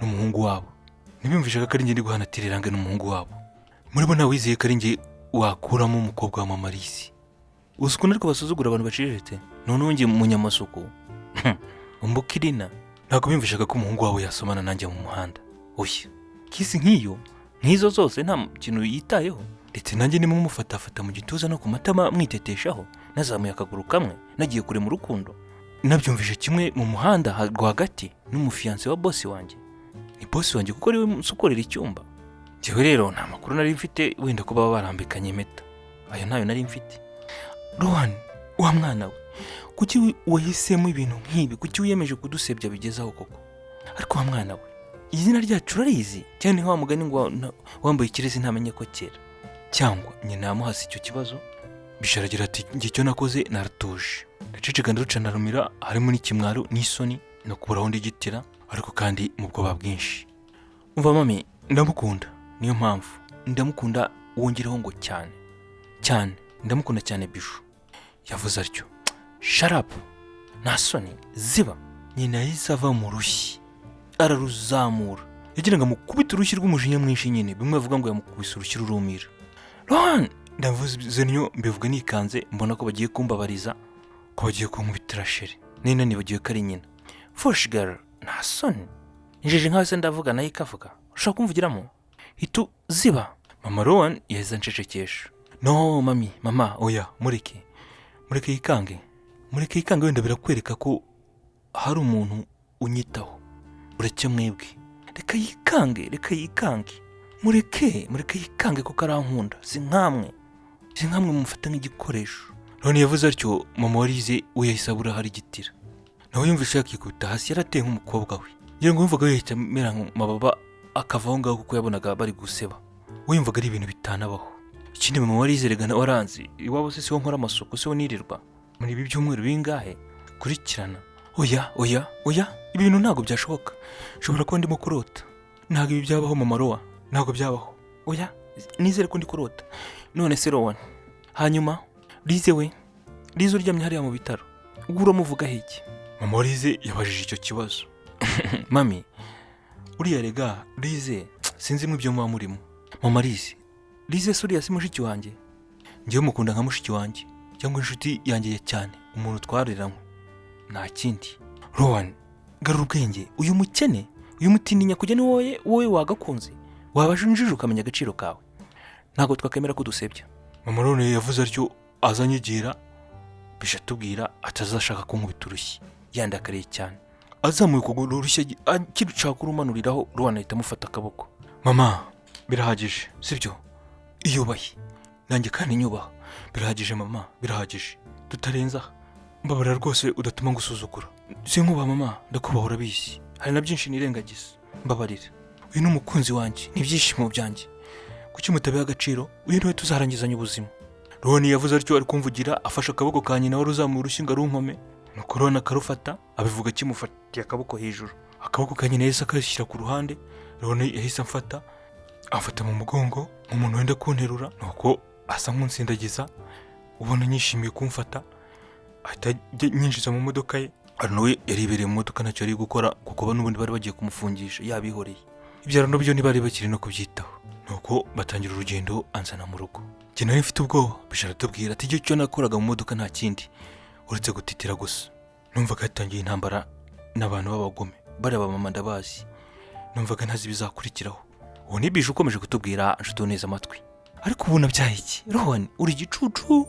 n'umuhungu wabo. Ntibiyumvishaga ko ari njye ndi guhana tirirange n'umuhungu wabo. Muri bo ntawizeye ko ari njye wakuramo umukobwa wa mama Lize. Uzi ukuntu ariko basuzugura abantu baciriritse? Noneho njye munyamasuku umbukirina, ntabwo biyumvishaga ko umuhungu wabo yasomana nanjye mu muhanda. Oya, kiss nk'iyo, nk'izo zose, nta kintu yitayeho. Ndetse nanjye ndimo mufatafata mu gituza no ku matama, mwiteteshaho, nazamuye akaguru kamwe, nagiye kure mu rukundo. Nabyumvise kimwe mu muhanda rwagati n'umufiancé wa bosi wanjye. Ni bosi wanjye kuko ariwe usukorera icyumba. Njyewe rero nta makuru nari mfite wenda ko baba barambikanye impeta, ayo ntayo nari mfite. Rowan, wa mwana we, kuki wahisemo ibintu nk'ibi? Kuki wiyemeje kudusebya bigezaho koko? Ariko wa mwana we, izina ryacu urarizi cyane? Nka wa mugani ngo wambaye ikirezi ntamenye ko kera." Cyangwa nyina yamuhase icyo kibazo. Bisharagira ati: "Njye icyo nakoze naratuje, ndaceceka, ndaruca ndarumira, harimo n'ikimwaro n'isoni no kubura aho ndigitira, ariko kandi mu bwoba bwinshi. Umva mami, ndamukunda, niyo mpamvu ndamukunda, wongereho ngo cyane cyane, ndamukunda cyane." Bishu yavuze atyo. "Shut up, nta soni, ziba." Nyina yahise ava mu rushyi araruzamura, yagira ngo amukubite urushyi rw'umujinya mwinshi nyine, bimwe bavuga ngo yamukubise urushyi rurumira. "Rohan," ndavuze niyo mbivuga nikanze, mbona ko bagiye kumbabariza, ko bagiye kunkubitira chérie. Nina nibagiwe ko ari nyina. "Foolish girl, nta soni, injiji nkawe se ndavuga nayo ikavuga, ushobora kumvugiramo hita ziba." Mama Rohan yahise anshecekesha. "No mami, mama, oya, mureke, mureke yikange, mureke yikange. Wenda birakwereka ko hari umuntu unyitaho. Ureke mwebwe, reka yikange, reka yikange, mureke, mureke yikange kuko arankunda. Si nkamwe, si nkamwe mumufata nk'igikoresho." None yavuze atyo, mama warize we yahise abura ahari igitira, nawe yumvishe yakikubita hasi, yarateye nk'umukobwa we. Ngira ngo yumvaga yahita amera amababa akava aho ngaho, kuko yabonaga bari guseba, we yumvaga ari ibintu bitanabaho. Ikindi mama warize rega nawe aranzi, iwabo se siho nkora amasuku, siho nirirwa muri ibi byumweru bingahe kurikirana? Oya, oya, oya, ibi bintu ntabwo byashoboka, nshobora kuba ndimo kurota." Ntabwo ibi byabaho, mama Rowa, ntabwo byabaho. Oya, nizere ko ndi kurota. None se Rowan, hanyuma Lize we, Lize uryamye hariya mu bitaro, ubwo uramuvugaho iki? Mama wa Lize yabajije icyo kibazo. Mami, uriya rega Lize, sinzi mu ibyo muba murimo. Mama Lize, Lize se uriya si mushiki wanjye? Njyewe mukunda nka mushiki wanjye cyangwa inshuti yanjye cyane, umuntu twareranywe, nta kindi. Rowan, garura ubwenge. Uyu mukene, uyu mutindinya kujya ni wowe wagakunze, wabasha injiji ukamenya agaciro kawe. Ntabwo twakemera ko udusebya. Mama none yavuze atyo azanyigira bisha atubwira atazashaka kunkubita urushyi. Yandakariye cyane, azamuye ukuguru urushyi akirushaka kurumanuriraho, Rowan ahita amufata akaboko. Mama, birahagije, sibyo? Iyubahe nanjye kandi nyubaha. Birahagije mama, birahagije, tutarenze aha. Mbabarira rwose udatuma ngusuzugura. Sinkubaha mama, ndakubaha, urabizi. Hari na byinshi nirengagiza, mbabarira. Uyu ni umukunzi wanjye, ni ibyishimo byanjye. Kuki mutabiha agaciro? Uyu niwe tuzarangizanya ubuzima. Roni yavuze atyo ari kumvugira afashe akaboko ka nyina wari uzamuye urushyi ngo arunkome. Nuko Roni akarufata, abivuga akimufatiye akaboko hejuru. Akaboko ka nyina yahise akashyira ku ruhande. Roni yahise amfata mu mugongo nk'umuntu wenda kunterura, nuko asa nk'unsindagiza, ubona nyishimiye kumfata, ahita nyinjiza mu modoka ye. Arno we yaribereye mu modoka, ntacyo yari gukora kuko n'ubundi bari bagiye kumufungisha yabihoreye. Ibyo Arno byo ntibari bakiri no kubyitaho. Nuko batangira urugendo, anzana mu rugo. Njye nari mfite ubwoba. Bishara aratubwira ati icyo nakoraga mu modoka nta kindi uretse gutitira gusa. Numvaga yatangiye intambara n'abantu b'abagome, bariya bamama ndabazi. Numvaga ntazi ibizakurikiraho. Ubu ni Bije ukomeje kutubwira, nshuti neza amatwi. Ariko ubu nabyaye iki? Rowan, uri igicucu,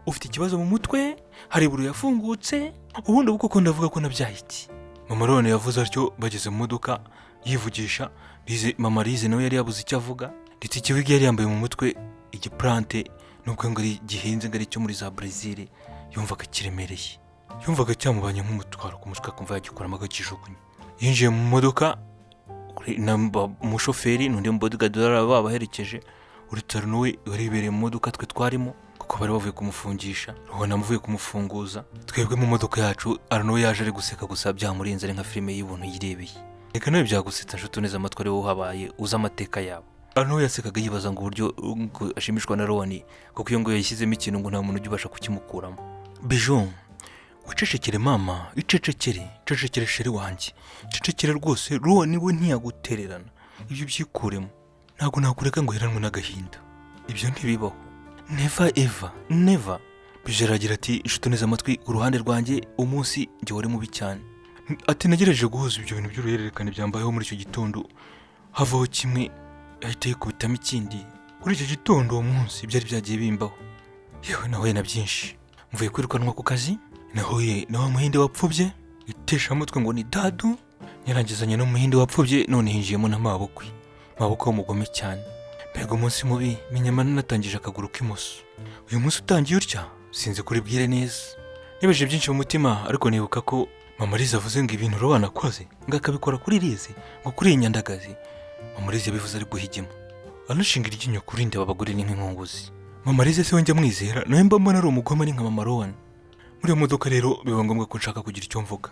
ufite ikibazo mu mutwe, hari buri yafungutse. Ubundi ubu koko ndavuga ko nabyaye iki? Mama Rowan yavuze atyo bageze mu modoka, yivugisha Lize. Mama Lize nawe yari yabuze icyo avuga, ndetse ikiwigi yari yambaye mu mutwe, igiplante, nubwo ngo ari gihenze, ngo ari icyo muri za Brezil, yumvaga kiremereye, yumvaga cyamubanye nk'umutwaro ku mutwe, akumva yagikuramo akakijugunya. Yinjiye mu modoka umushoferi n'undi mubodyguard babaherekeje. Uretse Arno we wari mu modoka twe twarimo, kuko bari bavuye kumufungisha, ubona amuvuye kumufunguza. Twebwe mu modoka yacu, Arno we yaje ari guseka gusa, byamurenze, ari nka filime y'ubuntu yirebeye. Reka nawe byagusetsa, nshuti neza amatwi, ari wowe uhabaye, uzi amateka yabo. Arno we yasekaga yibaza ngo uburyo ngo ashimishwa na Roni, kuko iyo ngo yayishyizemo ikintu ngo nta muntu ujya ubasha kukimukuramo. Bijo, wicecekere mama, icecekere, icecekere chéri wanjye, icecekere rwose. Roni we ntiyagutererana, ibyo byikuremo. Ntabwo nakureka ngo uheranwe n'agahinda, ibyo ntibibaho, never ever, never. Bijo aragira ati inshuti neza amatwi, ku ruhande rwanjye umunsi njye wari mubi cyane. Ati nagerageje guhuza ibyo bintu by'uruhererekane byambayeho muri icyo gitondo, havaho kimwe ahita yikubitamo ikindi. Kuri icyo gitondo, uwo munsi byari byagiye bimbaho, yewe nahuye na byinshi. Mvuye kwirukanwa ku kazi, nahuye na wa muhinde wapfubye iteshamutwe ngo ni dadu, nyarangizanye n'umuhinde wapfubye, none hinjiyemo na mabukwe, mabukwe w'umugome cyane. Mbega umunsi mubi! Menya natangije akaguru k'imoso. Uyu munsi utangiye utya, sinzi kuribwire neza. Nibaje byinshi mu mutima, ariko nibuka ko mama Liza avuze ngo ibintu Rowan akoze ngo akabikora kuri Lize, ngo kuri iyi nyandagazi. Mama Lize yabivuze ari guhigima, anashinga iryinyo kuri ndeba. Abagore ni nk'inkunguzi. Mama Lize se we njya mwizera? Nawe mba mbona ari umugome, ari nka mama Rowan. Muri iyo modoka rero biba ngombwa ko nshaka kugira icyo mvuga.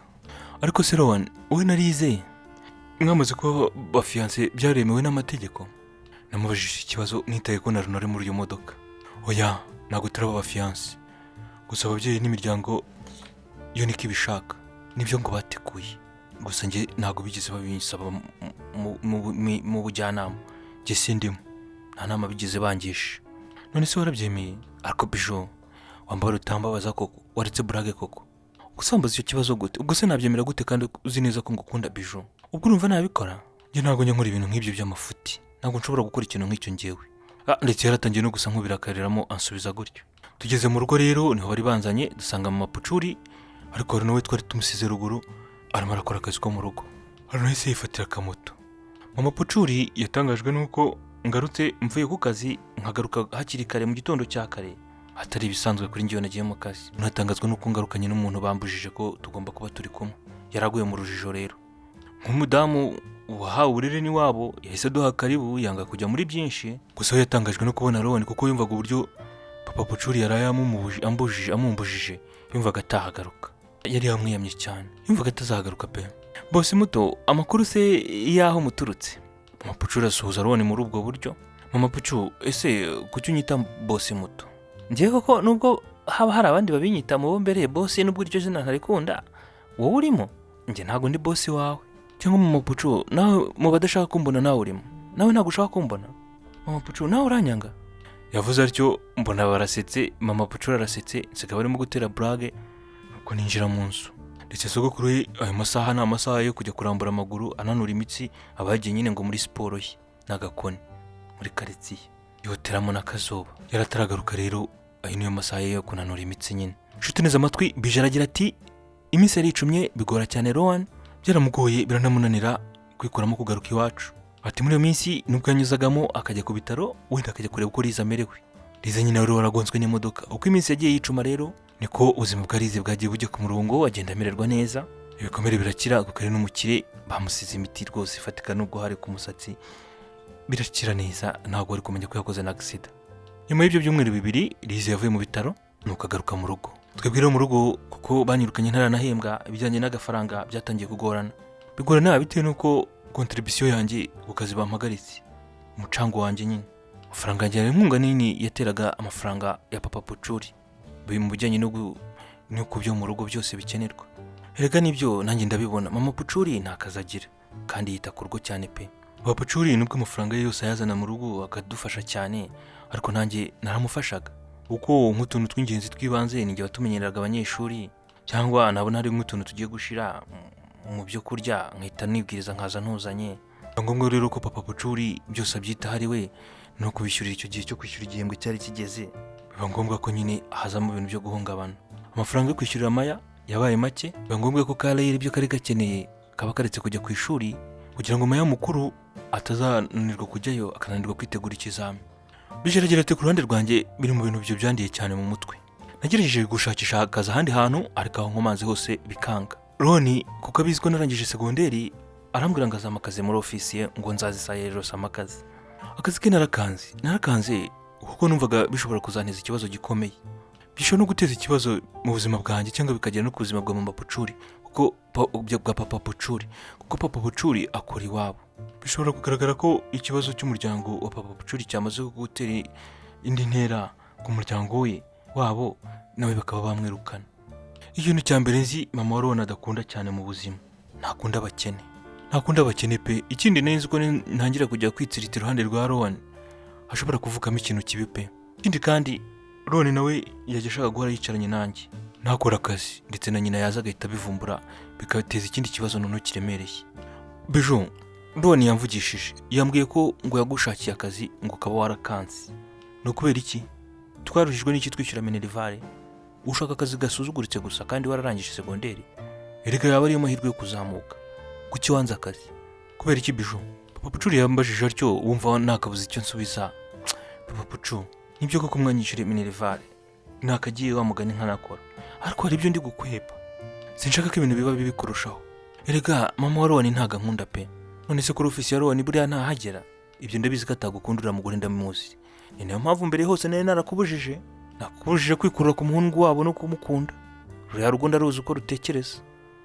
Ariko se Rowan, wowe na Lize mwamaze kuba bafiyanse byaremewe n'amategeko? Namubajije ikibazo nitaye ko na Runo ari muri iyo modoka. Oya, ntabwo turaba abafiyanse, gusa ababyeyi n'imiryango yo niko ibishaka, nibyo ngo bateguye. Gusa njye ntabwo bigeze babinsaba mu bujyanama, njye sindimo, nta nama bigeze bangisha. None se warabyemeye? Ariko Bijo, wambara utambabaza koko, waretse burage koko? Gusambaza icyo kibazo gute? Ubwo se nabyemera gute kandi uzi neza ko ngukunda, Bijo? Ubwo urumva nabikora? Njye ntabwo njya nkora ibintu nk'ibyo by'amafuti, ntabwo nshobora gukora ikintu nk'icyo ngewe. Ndetse yaratangiye no gusa nk'ubirakariramo, ansubiza gutyo. Tugeze mu rugo rero, niho bari banzanye, dusanga mu mapucuri, ariko hari nawe twari tumusize ruguru arimo arakora akazi ko mu rugo. Hari yahise yifatira akamoto. Mama Pucuri yatangajwe n'uko ngarutse mvuye ku kazi, nkagaruka hakiri kare mu gitondo cya kare, hatari ibisanzwe kuri njyewe nagiye mu kazi. Natangazwa n'uko ngarukanye n'umuntu bambujije ko tugomba kuba turi kumwe. Yaraguye mu rujijo rero, nk'umudamu wahawe uburere n'iwabo, yahise aduha karibu, yanga kujya muri byinshi. Gusa we yatangajwe no kubona Roni, kuko yumvaga uburyo papa Pucuri yaraye amumbujije, yumvaga atahagaruka. Yari yamwiyamye cyane, yumvaga atazagaruka pe. Bose muto, amakuru se y'aho muturutse? Mama Pucu arasuhuza Rowan muri ubwo buryo. Mama Pucu: "Ese kuki unyita boss muto?" "Ngewe koko, nubwo haba hari abandi babinyita mu bo mbereye boss, nubwo iryo zina ntarikunda, wowe urimo. Njye ntabwo ndi boss wawe." Cyangwa Mama Pucu, nawe mu badashaka kumbona nawe urimo? Nawe ntabwo ushaka kumbona? Mama Pucu, nawe uranyanga? Yavuze atyo, mbona barasetse. Mama Pucu arasetse, nsiga barimo gutera blague, nuko ninjira mu nzu. Ndetse sogokuru we, ayo masaha ni amasaha yo kujya kurambura amaguru, ananura imitsi, aba yagiye nyine ngo muri siporo ye n'agakoni muri karitsiye, yoteramo n'akazuba. Yarataragaruka rero, ayo niyo masaha ye yo kunanura imitsi nyine. Nshuti neza amatwi, Bije aragira ati: "Iminsi yaricumye, bigora cyane Rowan, byaramugoye, biranamunanira kwikuramo kugaruka iwacu." Ati: "Muri iyo minsi nubwo yanyuzagamo akajya ku bitaro, wenda akajya kureba uko Liza amerewe." Liza nyine wari waragonzwe n'imodoka. Uko iminsi yagiye yicuma rero, niko ubuzima bwa Liza bwagiye bujya ku murongo, agenda amererwa neza, ibikomere birakira, kuko ari n'umukire, bamusize imiti rwose ifatika, nubwo hari ku musatsi birakira neza, ntabwo wari kumenya ko yakoze na accident. Nyuma y'ibyo byumweru 2, Liza yavuye mu bitaro, nuko agaruka mu rugo. Twebwe rero mu rugo, kuko banyirukanye ntaranahembwa, ibijyanye n'agafaranga byatangiye kugorana. Bigorana bitewe n'uko contribution yanjye ku kazi bampagaritse, umucango wanjye nyine, amafaranga yanjye, hari inkunga nini yateraga amafaranga ya papa Pucuri mu bijyanye no ku byo mu rugo byose bikenerwa. Erega nibyo, nanjye ndabibona, mama Pucuri nta kazi agira kandi yita ku rugo cyane pe. Papa Pucuri nubwo amafaranga ye yose ayazana mu rugo akadufasha cyane, ariko nanjye naramufashaga, kuko nk'utuntu tw'ingenzi tw'ibanze ninjye watumenyeraga abanyeshuri, cyangwa nabona hari nk'utuntu tugiye gushira mu byo kurya, nkahita nibwiriza nkaza ntuzanye. Biba ngombwa rero ko papa Pucuri byose abyitaho ari we, no kubishyurira. Icyo gihe cyo kwishyura igihembwe cyari kigeze, biba ngombwa ko nyine hazamo ibintu byo guhungabana. Amafaranga yo kwishyurira Maya yabaye make, biba ngombwa ko Karayeri ibyo kari gakeneye kaba karetse kujya ku ishuri, kugira ngo Maya mukuru atazananirwa kujyayo, akananirwa kwitegura ikizami. Bijeragira ati: "Ku ruhande rwanjye, biri mu bintu byo byandiye cyane mu mutwe. Nagerageje gushakisha akazi ahandi hantu, ariko aho nkomanze hose bikanga. Roni, kuko abizi ko narangije segonderi, arambwira ngo azampa akazi muri ofisi ye, ngo nzazisaye rero sama akazi. Akazi ke narakanze, narakanze, kuko numvaga bishobora kuzanteza ikibazo gikomeye, bishobora no guteza ikibazo mu buzima bwanjye, cyangwa bikagera no ku buzima bwa mama Pucuri, kuko bwa papa Pucuri, kuko papa Pucuri akora iwabo. Bishobora kugaragara ko ikibazo cy'umuryango wa papa Pucuri cyamaze gutera indi ntera ku muryango we wabo, nawe bakaba bamwirukana. Ikintu cya mbere nzi mama wa Rona adakunda cyane mu buzima, ntakunda abakene, ntakunda abakene pe. Ikindi nzi ko ntangira kujya kwitsirita iruhande rwa Rowan, hashobora kuvukamo ikintu kibi pe. Ikindi kandi, Rowan nawe yajya ashaka guhora yicaranye nanjye, ntakora akazi, ndetse na nyina yaza agahita abivumbura, bigateza ikindi kibazo noneho kiremereye. Bijo, Rowan yamvugishije, yambwiye ko ngo yagushakiye akazi, ngo ukaba warakanze. Ni ukubera iki? Twaruhijwe n'iki twishyura minerval, ushaka akazi gasuzuguritse gusa kandi wararangije segonderi? Erega yaba ariyo mahirwe yo kuzamuka. Kuki wanze akazi? Kubera iki, Bijo?" Papa Pucuri yambajije atyo, wumva nakabuze icyo nsubiza. "Papa Pucu, nibyo koko mwanyishyuriye minerval, nakagiye wa mugani nkanakora, ariko hari ibyo ndi gukwepa. Sinshaka ko ibintu biba bibi kurushaho. Erega mama wa Rowani ntago ankunda pe. None se kuri ofisi ya Rowani buriya ntahagera? Ibyo ndabizi ko atagukunda, uriya mugore ndamuzi. Ni nayo mpamvu mbere hose nari narakubujije, nakubujije kwikurura ku muhungu wabo no kumukunda. Ruriya rugo ndaruzi uko rutekereza."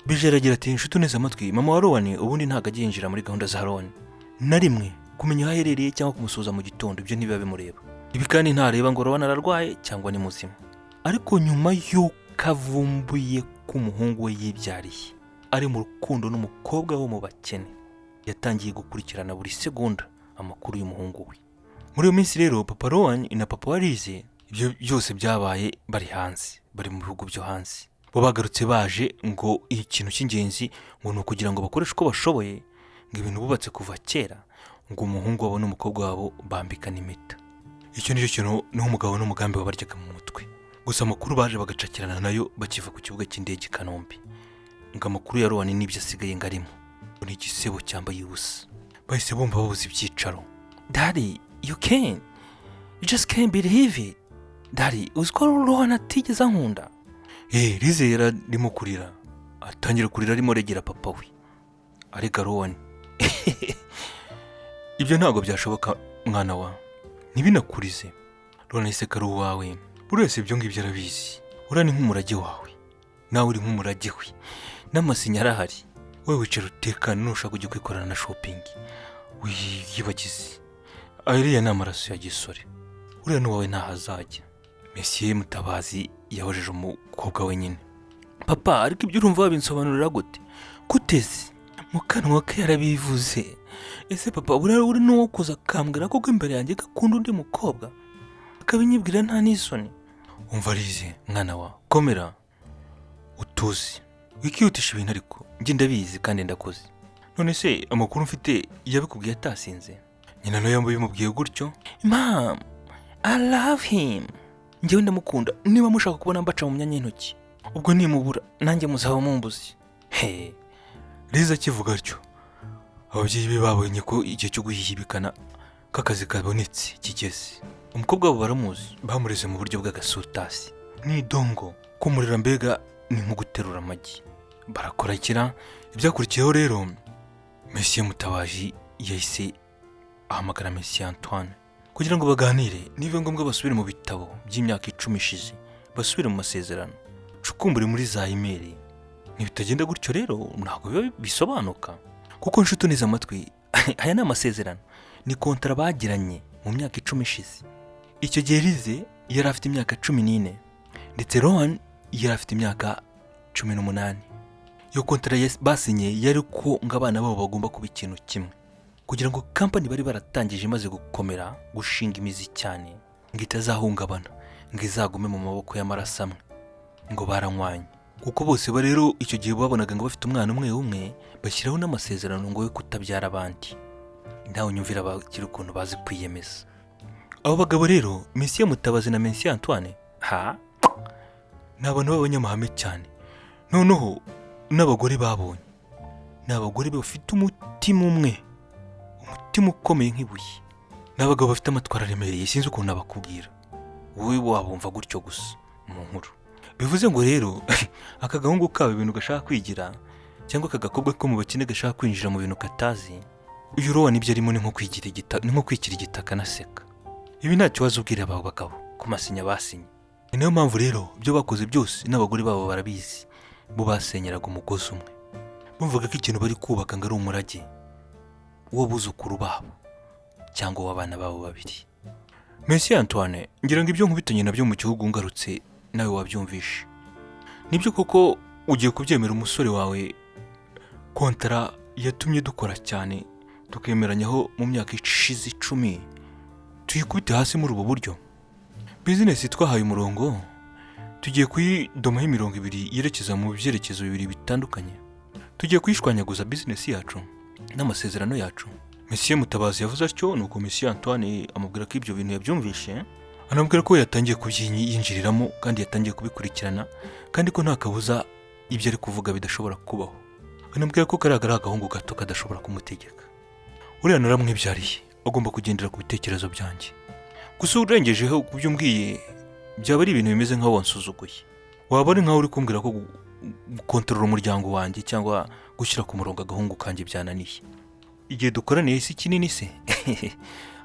Bije aragira ati: "Inshuti uneze amatwi, mama wa Rowani ubundi ntabwo ajya yinjira muri gahunda za Rowani na rimwe. Kumenya aho aherereye cyangwa kumusuhuza mu gitondo, ibyo ntibiba bimureba. Ibi kandi ntareba ngo Rowani ararwaye cyangwa ni muzima. Ariko nyuma y'uko avumbuye ko umuhungu we yibyariye ari mu rukundo n'umukobwa wo mu bakene, yatangiye gukurikirana buri segonda amakuru y'umuhungu we. Muri iyo minsi rero, papa Rowan na papa wa Lize, ibyo byose byabaye bari hanze, bari mu bihugu byo hanze. Bo bagarutse baje ngo ikintu cy'ingenzi ngo ni ukugira ngo bakoreshe uko bashoboye ngo ibintu bubatse kuva kera, ngo umuhungu wabo n'umukobwa wabo bambikane impeta. Icyo nicyo kintu, niho umugabo n'umugambi wabaryaga mu mutwe gusa. Amakuru baje bagacakirana nayo bakiva ku kibuga cy'indege i Kanombe, ngo amakuru ya Rowan n'ibyo asigaye ngo arimo ngo ni igisebo cyambaye ubusa. Bahise bumva babuze ibyicaro. 'Daddy, you can you just can't believe it. Daddy, uzi ko Rowan atigeze ankunda?' Lize yararimo kurira, atangira kurira arimo aregera papa we, arega Rowan. 'Ibyo ntabwo byashoboka, mwana wa, ntibinakurize. Rowan ese ko ari uwawe? Buri wese ibyo ngibyo arabizi. Uriya ni nk'umurage wawe, nawe uri nk'umurage we, n'amasinya arahari. Wowe wicara utekane, nushaka ujya kwikorana na shopping. Wiyibagize, ariya ni amaraso ya gisore, uriya n'uwawe ntaho azajya. Monsieur Mutabazi yahojeje umukobwa wenyine. Papa, ariko ibyo urumva wabinsobanurira gute? Guteze mu kanwa ke yarabivuze. Ese papa, buriya uri n'uwo kuza akambwira koko imbere yanjye gakunda undi mukobwa, akabinyibwira nta n'isoni? Umva Lize, mwana wa, komera utuzi, wikihutisha ibintu, ariko njye ndabizi kandi ndakuzi. None se amakuru mfite, yabikubwiye atasinze? Nyina nawe yambaye bimubwiye gutyo. Mom, I love him, njyewe ndamukunda. Niba mushaka kubona mbaca mu myanya y'intoki, ubwo nimubura nanjye muzaba mumbuze. He, Liza akivuga atyo, ababyeyi be babonye ko igihe cyo guhihibikana k'akazi kabonetse kigeze. Umukobwa wabo baramuzi, bamureze mu buryo bw'agasutasi n'idongo, kumurera mbega ni nko guterura amagi. Barakorakira. Ibyakurikiyeho rero, Monsieur Mutabazi yahise ahamagara Monsieur Antoine kugira ngo baganire, niba ngombwa basubire mu bitabo by'imyaka 10 ishize, basubire mu masezerano, cukumbure muri za email. Ntibitagenda gutyo rero ntabwo biba bisobanuka, kuko nshuti uneze amatwi, aya ni amasezerano, ni kontara bagiranye mu myaka 10 ishize. Icyo gihe Lize yari afite imyaka 14, ndetse Rohan yari afite imyaka 18. Iyo kontara basinye yari ko ngo abana babo bagomba kuba ikintu kimwe, kugira ngo kampani bari baratangije imaze gukomera, gushinga imizi cyane, ngo itazahungabana, ngo izagume mu maboko y'amaraso amwe. Ngo baranywanye, kuko bose ba rero icyo gihe babonaga ngo bafite umwana umwe umwe, bashyiraho n'amasezerano ngo yo kutabyara abandi. Nawe nyumvira abakiri ukuntu bazi kwiyemeza. Abo bagabo rero, Monsieur Mutabazi na Monsieur Antoine, ha, ni abantu b'abanyamahame cyane. Noneho n'abagore babonye ni abagore bafite umutima umwe, umutima ukomeye nk'ibuye. Ni abagabo bafite amatwara aremereye, sinzi ukuntu nabakubwira, wowe wabumva gutyo gusa mu nkuru. Bivuze ngo rero aka gahungu kabo ibintu gashaka kwigira, cyangwa aka gakobwa ko mu bakene gashaka kwinjira mu bintu katazi, uyu Rowan ibyo arimo ni nko kwigira igita, ni nko kwikira igitaka anaseka. Ibi ntacyo wazubwira aba bagabo ku masinya basinye. Ni nayo mpamvu rero ibyo bakoze byose n'abagore babo barabizi, bo basenyeraga umugozi umwe, bumvaga ko ikintu bari kubaka ngo ari umurage w'abuzukuru babo cyangwa w'abana babo babiri. Monsieur Antoine, ngira ngo ibyo nkubitanye nabyo mu gihugu ngarutse nawe wabyumvishe. Nibyo koko ugiye kubyemera, umusore wawe kontara yatumye dukora cyane tukemeranyaho mu myaka ishize 10, tuyikubite hasi muri ubu buryo. Bizinesi twahaye umurongo tugiye kuyidomaho imirongo ibiri yerekeza mu byerekezo bibiri bitandukanye. Tugiye kuyishwanyaguza, bizinesi yacu n'amasezerano yacu. Monsieur Mutabazi yavuze atyo, nuko Monsieur Antoine amubwira ko ibyo bintu yabyumvishe, anamubwira ko yatangiye kubyinjiriramo kandi yatangiye kubikurikirana, kandi ko nta kabuza ibyo ari kuvuga bidashobora kubaho. Anamubwira ko kariya ari agahungu gato kadashobora kumutegeka. Uriya naramwibyariye, agomba kugendera ku bitekerezo byanjye. Gusa urengejeho ku byo umbwiye byaba ari ibintu bimeze nk'aho wansuzuguye, waba ari nkaho uri kumbwira ko gukontorora umuryango wanjye cyangwa gushyira ku murongo agahungu kanjye byananiye. Igihe dukoraniye si kinini se?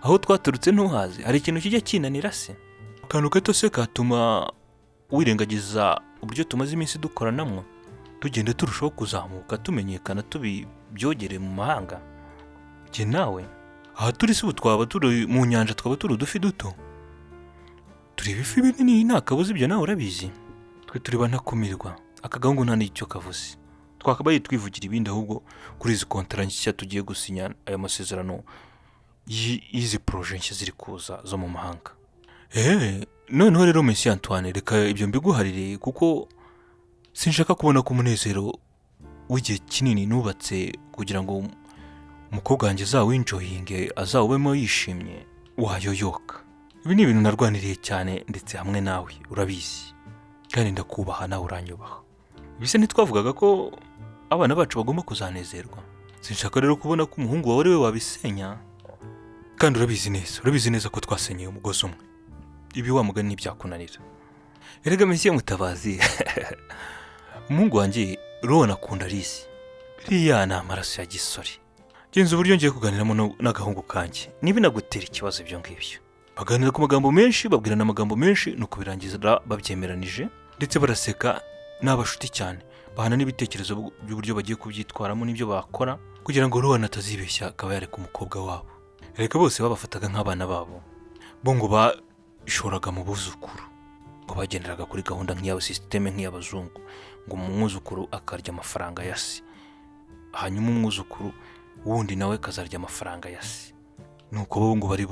Aho twaturutse ntuhazi? Hari ikintu kijya kinanira se? Akantu gato se katuma wirengagiza uburyo tumaze iminsi dukoranamwo, tugenda turushaho kuzamuka, tumenyekana, tubibyogere mu mahanga? Jye nawe aha turi se ubu twaba turi mu nyanja, twaba turi udufi duto? Turi ibifi binini, nta kabuza, ibyo nawe urabizi. Twe turi banakumirwa. Aka gahungu nta n'icyo kavuze, twakabaye twivugira ibindi ahubwo kuri izi kontara nshya tugiye gusinya, aya masezerano y'izi projet nshya ziri kuza zo mu mahanga. Eee, noneho rero Monsieur Antoine, reka ibyo mbiguharire, kuko sinshaka kubona ko umunezero w'igihe kinini nubatse kugira ngo umukobwa wanjye azawinjoyinge, azawubemo yishimye, wayoyoka. Ibi ni ibintu narwaniriye cyane ndetse hamwe nawe urabizi, kandi ndakubaha nawe uranyubaha. Ibise ntitwavugaga ko abana bacu bagomba kuzanezerwa? Sinshaka rero kubona ko umuhungu wawe ari we wabisenya, kandi urabizi neza, urabizi neza ko twasenyeye umugozi umwe. Ibi wa mugani ntibyakunanira. Erega Monsieur Mutabazi, umuhungu wanjye Rowan akunda Lize, biriya ni amaraso ya gisore. Genza uburyo ngiye kuganiramo n'agahungu kanjye, niba inagutera ikibazo ibyo ngibyo. Baganira ku magambo menshi, babwirana amagambo menshi, nuko birangiza babyemeranije, ndetse baraseka, ni abashuti cyane. Bahana n'ibitekerezo by'uburyo bagiye kubyitwaramo n'ibyo bakora kugira ngo Rowan atazibeshya akaba yareka umukobwa wabo. Reka, bose babafataga nk'abana babo. Bo ngo bashoraga mu buzukuru, ngo bagenderaga kuri gahunda nk'iyabo, système nk'iy'abazungu, ngo umwuzukuru akarya amafaranga ya se, hanyuma umwuzukuru wundi nawe akazarya amafaranga ya se. Nuko bo ngo bari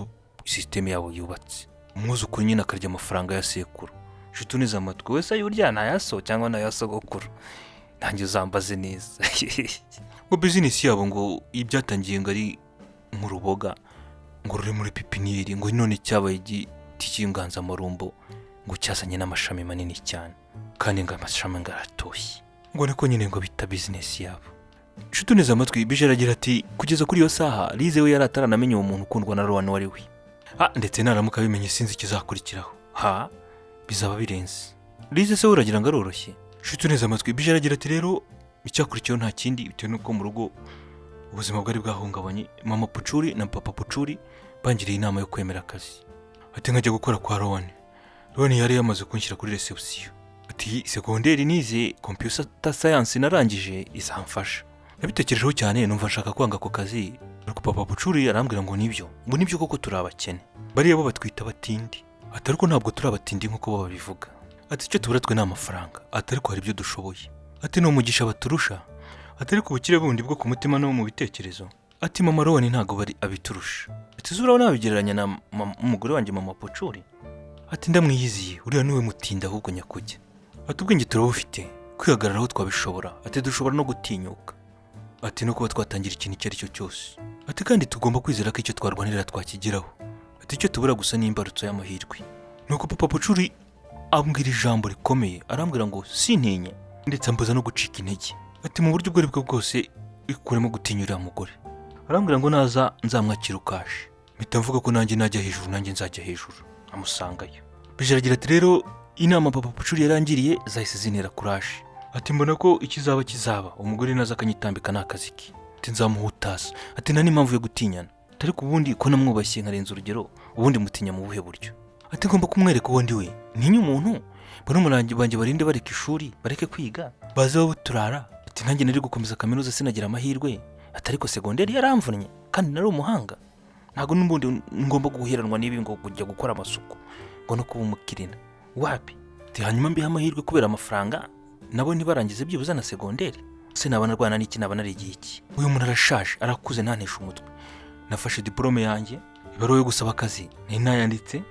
système yabo yubatse, umwuzukuru nyine akarya amafaranga ya sekuru. Nshuti unize amatwi wese, ayo urya ni aya so cyangwa ni aya sogokuru? Nanjye uzambaze neza. Ngo business yabo ngo ibyatangiye ngo ari nk'uruboga ngo ruri muri pépinière, ngo none cyabaye igiti cy'inganzamarumbo, ngo cyazanye n'amashami manini cyane, kandi ngo amashami ngo aratoshye, ngo niko nyine ngo bita business yabo. Nshuti unize amatwi, Bije aragira ati kugeza kuri iyo saha Lize we yari ataranamenya uwo muntu ukundwa na Rowan uwo ari we. Ndetse naramuka abimenye sinzi ikizakurikiraho. Ha, bizaba birenze. Lize se we uragira ngo aroroshye? Nshuti unize amatwi, Bije aragira ati rero icyakurikiyeho nta kindi, bitewe n'uko mu rugo ubuzima bwari bwahungabanye, mama Pucuri na papa Pucuri bangiriye inama yo kwemera akazi, ati nkajya gukora kwa Rowan. Rowan yari yamaze kunshyira kuri reception. Ati segonderi nize computer science narangije izamfasha. Nabitekerejeho cyane, numva nshaka kwanga ako kazi, ariko papa Pucuri arambwira ngo nibyo, ngo nibyo koko turi abakene, bariya bo batwita abatindi, ati ariko ntabwo turi abatindi nk'uko bo babivuga. Ati icyo tubura twe ni amafaranga, ati ariko hari ibyo dushoboye. Ati ni umugisha baturusha, ati ariko ubukire bundi bwo ku mutima no mu bitekerezo, ati mama Rowan ntabwo bari abiturusha. Ati urabona nabigereranya na umugore wanjye mama Pucuri? Ati ndamwiyiziye, uriya niwe mutinda ahubwo nyakujya. Ati ubwenge turabufite, kwihagararaho twabishobora, ati dushobora no gutinyuka, ati no kuba twatangira ikintu icyo ari cyo cyose, ati kandi tugomba kwizera ko icyo twarwanirira twakigeraho. Ati icyo tubura gusa ni imbarutso y'amahirwe. Nuko papa Pucuri ambwira ijambo rikomeye, arambwira ngo sintinye, ndetse ambuza no gucika intege. Ati mu buryo ubwo ari bwo bwose ikuremo gutinya uriya mugore. Arambwira ngo naza nzamwakira ukaje. Mpita mvuga ko nanjye najya hejuru, nanjye nzajya hejuru amusangayo. Bije aragira ati rero inama papa Pucuri yarangiriye zahise zintera courage. Ati mbona ko ikizaba kizaba, umugore naza akanyitambika ni akazi ke. Ati nzamuhutaza. Ati nta n'impamvu yo gutinyana. Ati ariko ubundi ko namwubashye nkarenza urugero, ubundi mutinya mu buhe buryo? Ati ngomba kumwereka uwo ndi we. Ntinya umuntu barumuna banjye barinde bareka ishuri, bareke kwiga, baze babe turara. Ati nanjye nari gukomeza kaminuza sinagira amahirwe. Ati ariko segonderi yaramvunnye kandi nari umuhanga. Ntabwo n'ubundi ngomba guheranwa n'ibi ngo kujya gukora amasuku, ngo no kuba umukirina wapi. Ati hanyuma mbihe amahirwe kubera amafaranga, nabo ntibarangize byibuze na segonderi. Se naba narwana n'iki? Naba narigiye iki? Uyu muntu arashaje, arakuze, ntanteshe umutwe. Nafashe diporome yanjye, ibaruwa yo gusaba akazi nari nayanditse,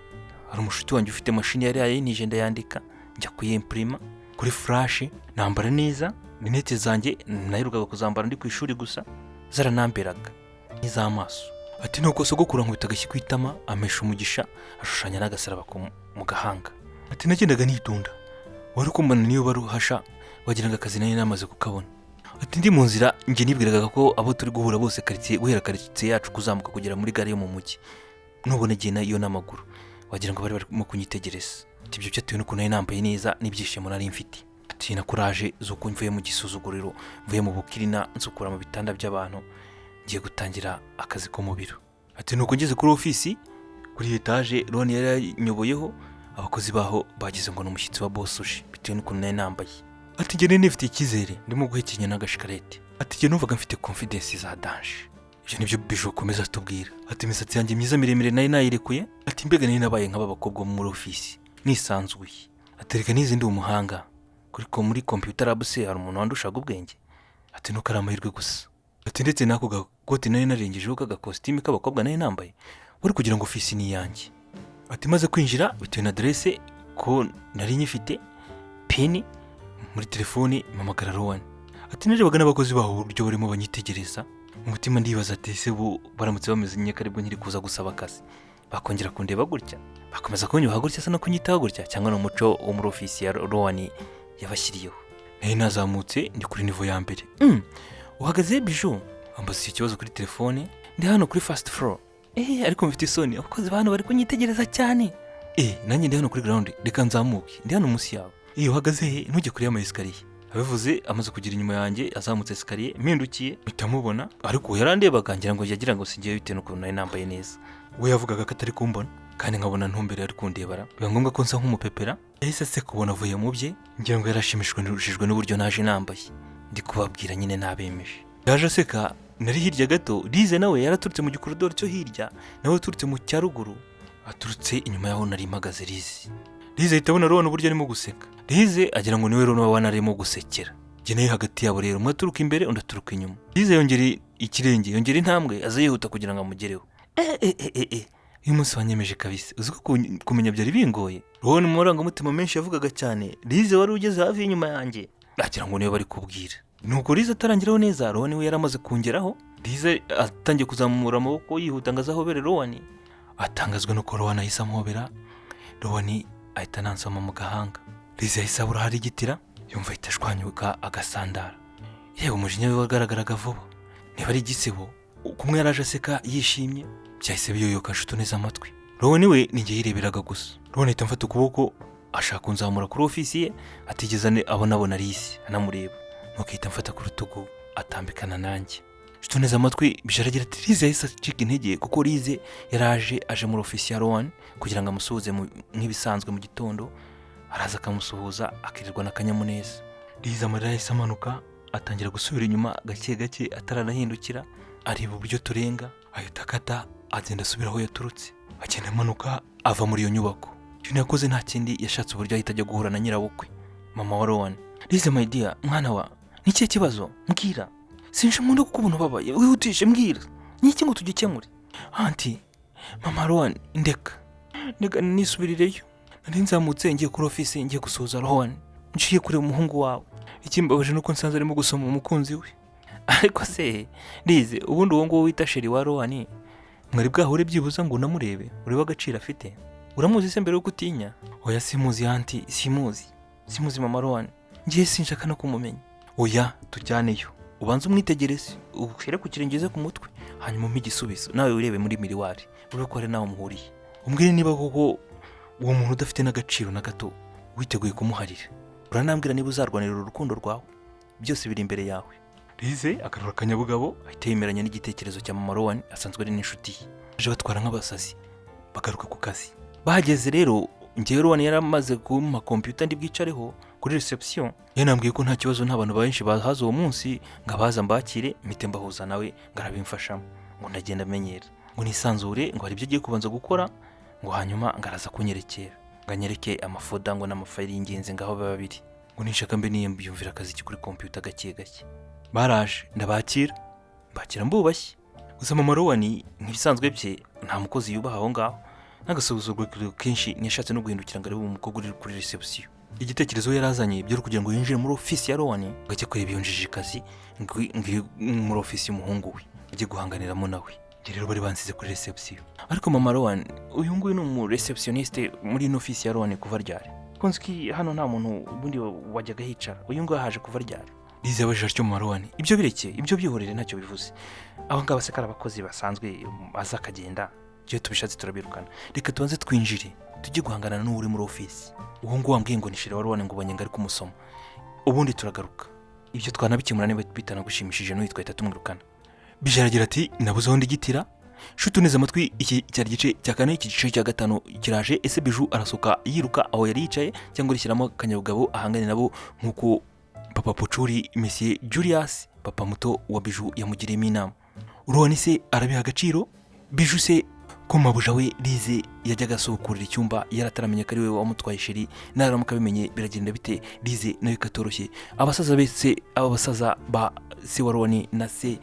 hari umushuti wanjye ufite mashini yari yayintije, ndayandika, njya kuyempurima kuri flash, nambara neza lunettes zanjye naherukaga kuzambara ndi ku ishuri gusa, zaranamberaga n'iz'amaso. Ati nuko sogokuru ankubita agashyi ku itama, ampesha umugisha, ashushanya n'agasaraba mu gahanga. Ati nagendaga nitunda, wari kumbona niyo baruhasha wagira ngo akazi nari namaze kukabona. Ati ndi mu nzira njye nibwiraga ko abo turi guhura bose karitsiye, guhera karitsiye yacu kuzamuka kugera muri gare yo mu mujyi, nubona igihe iyo n'amaguru, wagira ngo bari barimo kunyitegereza. Ati ibyo byatewe n'ukuntu nari nambaye neza n'ibyishimo nari mfite. Ati na courage z'uko mvuye mu gisuzuguriro, mvuye mu bukirina, nsukura mu bitanda by'abantu, ngiye gutangira akazi ko mu biro. Ati nuko ngeze kuri ofisi kuri etaje Rowan yari yanyoboyeho, abakozi baho bagize ngo ni umushyitsi wa boss uje, bitewe n'ukuntu nari nambaye. Ati njye nari nifitiye icyizere, ndimo guhekenya n'agashikarete. Ati njye numvaga mfite confidence za danger. Ibyo nibyo Biju akomeza atubwira. Ati imisatsi yanjye myiza miremire nari nayirekuye. Ati mbega nari nabaye nk'aba bakobwa bo muri ofisi, nisanzuye. Ati reka nize ndi umuhanga kuri ko muri computer lab se hari umuntu wandushaga ubwenge? Ati nuko ari amahirwe gusa. Ati ndetse n'ako gakoti nari narengejeho k'agakositimu k'abakobwa nari nambaye, wari kugira ngo ofisi ni iyanjye. Ati maze kwinjira, bitewe na aderese ko nari nyifite PIN muri telefoni, mpamagara Rowan. Ati narebaga n'abakozi baho uburyo barimo banyitegereza, mu mutima ndibaza ati ese bo baramutse bameze nyine ko aribwo nkiri kuza gusaba akazi, bakongera kundeba gutya, bakomeza kunyubaha gutya se no kunyitaho gutya, cyangwa ni umuco wo muri ofisi ya Rowan yabashyiriyeho? Nari nazamutse, ndi kuri niveau ya mbere. Uhagaze Biju ambaza icyo kibazo kuri telefone. Ndi hano kuri first floor. Ariko mfite isoni, abakozi ba hano bari kunyitegereza cyane. Nanjye ndi hano kuri ground, reka nzamuke, ndi hano munsi yawe. Uhagaze he? Ntujye kure y'ama escalier. Abivuze amaze kugera inyuma yanjye, azamutse escalier, mpindukiye mpita mubona, ariko yarandebaga ngira ngo yagira ngo singiye, bitewe n'ukuntu nari nambaye neza. We yavugaga ko atari kumbona kandi nkabona ntumbere ari kundebara, biba ngombwa ko nsa nk'umupepera. Yahise aseka ubona avuye mu bye. Ngira ngo yarashimishijwe n'uburyo naje nambaye, ndi kubabwira nyine nabemeje. Yaje aseka, nari hirya gato. Lize nawe yaraturutse mu gikorodoro cyo hirya, nawe uturutse mu cya ruguru, aturutse inyuma y'aho nari mpagaze. Lize ahita abona Rona uburyo arimo guseka. Lize agira ngo niwe Rona wabona arimo gusekera. Njye nayo hagati yabo rero, umwe aturuka imbere, undi aturuka inyuma. Lize yongera ikirenge, yongera intambwe, aza yihuta kugira ngo amugereho. Eh eh eh eh eh, uyu munsi wanyemeje kabisa. Uzi ko kumenya byari bingoye. Rona mu marangamutima menshi yavugaga cyane. Lize wari ugeze hafi y'inyuma yanjye agira ngo niwe bari kubwira. Nuko Lize atarangiraho neza, Rowani we yaramaze kungeraho. Lize atangiye kuzamura amaboko yihuta ngo aze ahobere Rowani. Atangazwa nuko Rowani ahise amuhobera. Rowani ahita anansoma mu gahanga. Lize yahise abura ahari igitira, yumva ahita ashwanyuka agasandara. Yewe, umujinya we wagaragaraga vuba. Niba ari igisebo, kumwe yaraje aseka yishimye, byahise biyoyoka. Nshuti neza amatwi, Rowani we ninjye yireberaga gusa. Rowani ahita amfata ukuboko, ashaka kunzamura kuri ofisi ye, atigeze abona Lize anamureba. Nuko ahita amfata ku rutugu, atambikana nanjye. Nshuti neza amatwi, bisharagira ati Lize yahise acika intege, kuko Lize yaraje aje muri ofisi ya Rowan kugira ngo amusuhuze nk'ibisanzwe. Mu gitondo araza akamusuhuza, akirirwa n'akanyamuneza. Lize amarira yahise amanuka, atangira gusubira inyuma gake gake, ataranahindukira areba uburyo turenga, ahita akata, agenda asubira aho yaturutse, agenda amanuka ava muri iyo nyubako. Ikintu yakoze nta kindi, yashatse uburyo ahita ajya guhura na nyirabukwe, mama wa Rowan. "Lize, my dear, mwana wa, ni ikihe kibazo? Mbwira, sinshobora kukubona ubabaye. Wihutishe, mbwira ni iki ngo tugikemure." "Aunty, mama Rowan, ndeka, ndeka nisubirireyo. Nari nzamutse ngiye kuri ofisi, ngiye gusuhuza Rowan, ngiye kureba umuhungu wawe. Ikimbabaje nuko nsanze arimo gusoma umukunzi we." "Ariko se Lize, ubundi uwo nguwo wita chéri wa Rowan, mwari bwahure byibuza ngo unamurebe, urebe agaciro afite? Uramuzi se mbere yuko utinya?" "Oya, simuzi aunty, simuzi, simuzi mama Rowan. Ngiye sinshaka no kumumenya." "Oya, tujyaneyo, ubanze umwitegereze, ushyire ku kirenge uze ku mutwe, hanyuma umpe igisubizo. Nawe wirebe muri miroir, urebe ko hari nawe muhuriye. Umbwire niba koko uwo muntu udafite n'agaciro na gato witeguye kumuharira. Uranambwira niba uzarwanira urukundo rwawe. Byose biri imbere yawe." Lize akarura akanyabugabo, ahita yemeranya n'igitekerezo cya mama Rowan, asanzwe ari n'inshuti ye. Aje batwara nk'abasazi, bagaruka ku kazi. Bahageze rero, njyewe Rowan yaramaze kumpa kompiyuta ndi bwicareho kuri reception. Yanambwiye ko nta kibazo, nta bantu benshi bahaza uwo munsi, ngo abaza mbakire, mpite mbahuza nawe, ngo arabimfashamo, ngo ndagenda amenyera, ngo nisanzure, ngo hari ibyo agiye kubanza gukora, ngo hanyuma ngo araza kunyerekera, ngo anyereke amafolder ngo n'amafayili y'ingenzi ngaho biba biri, ngo nishaka mbe niyumvira akazi kuri kompiyuta gake gake. Baraje, ndabakira, mbakira mbubashye. Gusa mama Rowan, nk'ibisanzwe bye, nta mukozi yubaha aho ngaho, n'agasuzuguro kenshi. Ntiyashatse no guhindukira ngo arebe umukobwa uri kuri reception. Igitekerezo we yari azanye byari kugira ngo yinjire muri ofisi ya Rowan, ngo ajye kureba iyo njijikazi ngo iri muri ofisi y'umuhungu we, ajye guhanganiramo nawe. Njye rero bari bansize kuri reception. "Ariko mama Rowan, uyu nguyu ni umu receptionniste muri ino ofisi ya Rowan kuva ryari? Ko nzi ko hano nta muntu ubundi wajyaga hicara, uyu nguyu ahaje kuva ryari?" Lize yabajije atyo mama Rowan. "Ibyo bireke, ibyo byihorere, ntacyo bivuze. Aba ngaba se ko ari abakozi basanzwe, aza akagenda, iyo tubishatse turabirukana. Reka tubanze twinjire, tujye guhangana n'uwo uri muri ofisi, uwo nguwo wambwiye ngo ni chéri wa Rowan, ngo ubonye ngo ari kumusoma. Ubundi turagaruka, ibyo twanabikemura. Niba bitanagushimishije n'uyu twahita tumwirukana." Bijaragira ati nabuze aho ndigitira. Shuti uneze amatwi, iki cyari igice cya kane. Iki gice cya gatanu kiraje. Ese Biju arasohoka yiruka aho yari yicaye, cyangwa arishyiramo akanyabugabo ahangane nabo nk'uko papa Pucuri, Monsieur Julius, papa muto wa Biju, yamugiriyemo inama? Rowan se arabiha agaciro? Biju se, ko mabuja we Lize yajyaga asukurira icyumba yarataramenya ko ari we wamutwaye chéri, naramuka abimenye biragenda bite? Lize nawe katoroshye. Abasaza bese, aba basaza ba se wa Rowan na se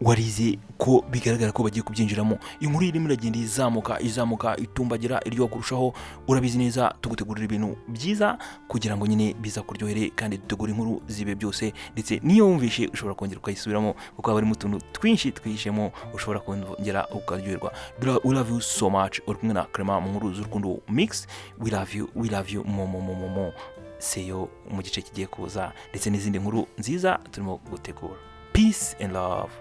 wa Lize, ko bigaragara ko bagiye kubyinjiramo? Inkuru irimo iragenda izamuka, izamuka, itumbagira, iryoha kurushaho. Urabizi neza, tugutegurira ibintu byiza kugira ngo nyine biza kuryohere, kandi dutegura inkuru zibe byose. Ndetse niyo wumvishe ushobora kongera ukayisubiramo, kuko haba harimo utuntu twinshi twihishemo, ushobora kongera ukaryoherwa. We love you so much. Uri kumwe na Clement mu nkuru z'urukundo mix. We love you, we love you mo mo mo mo mo. Seyo mu gice kigiye kuza, ndetse n'izindi nkuru nziza turimo gutegura. Peace and love.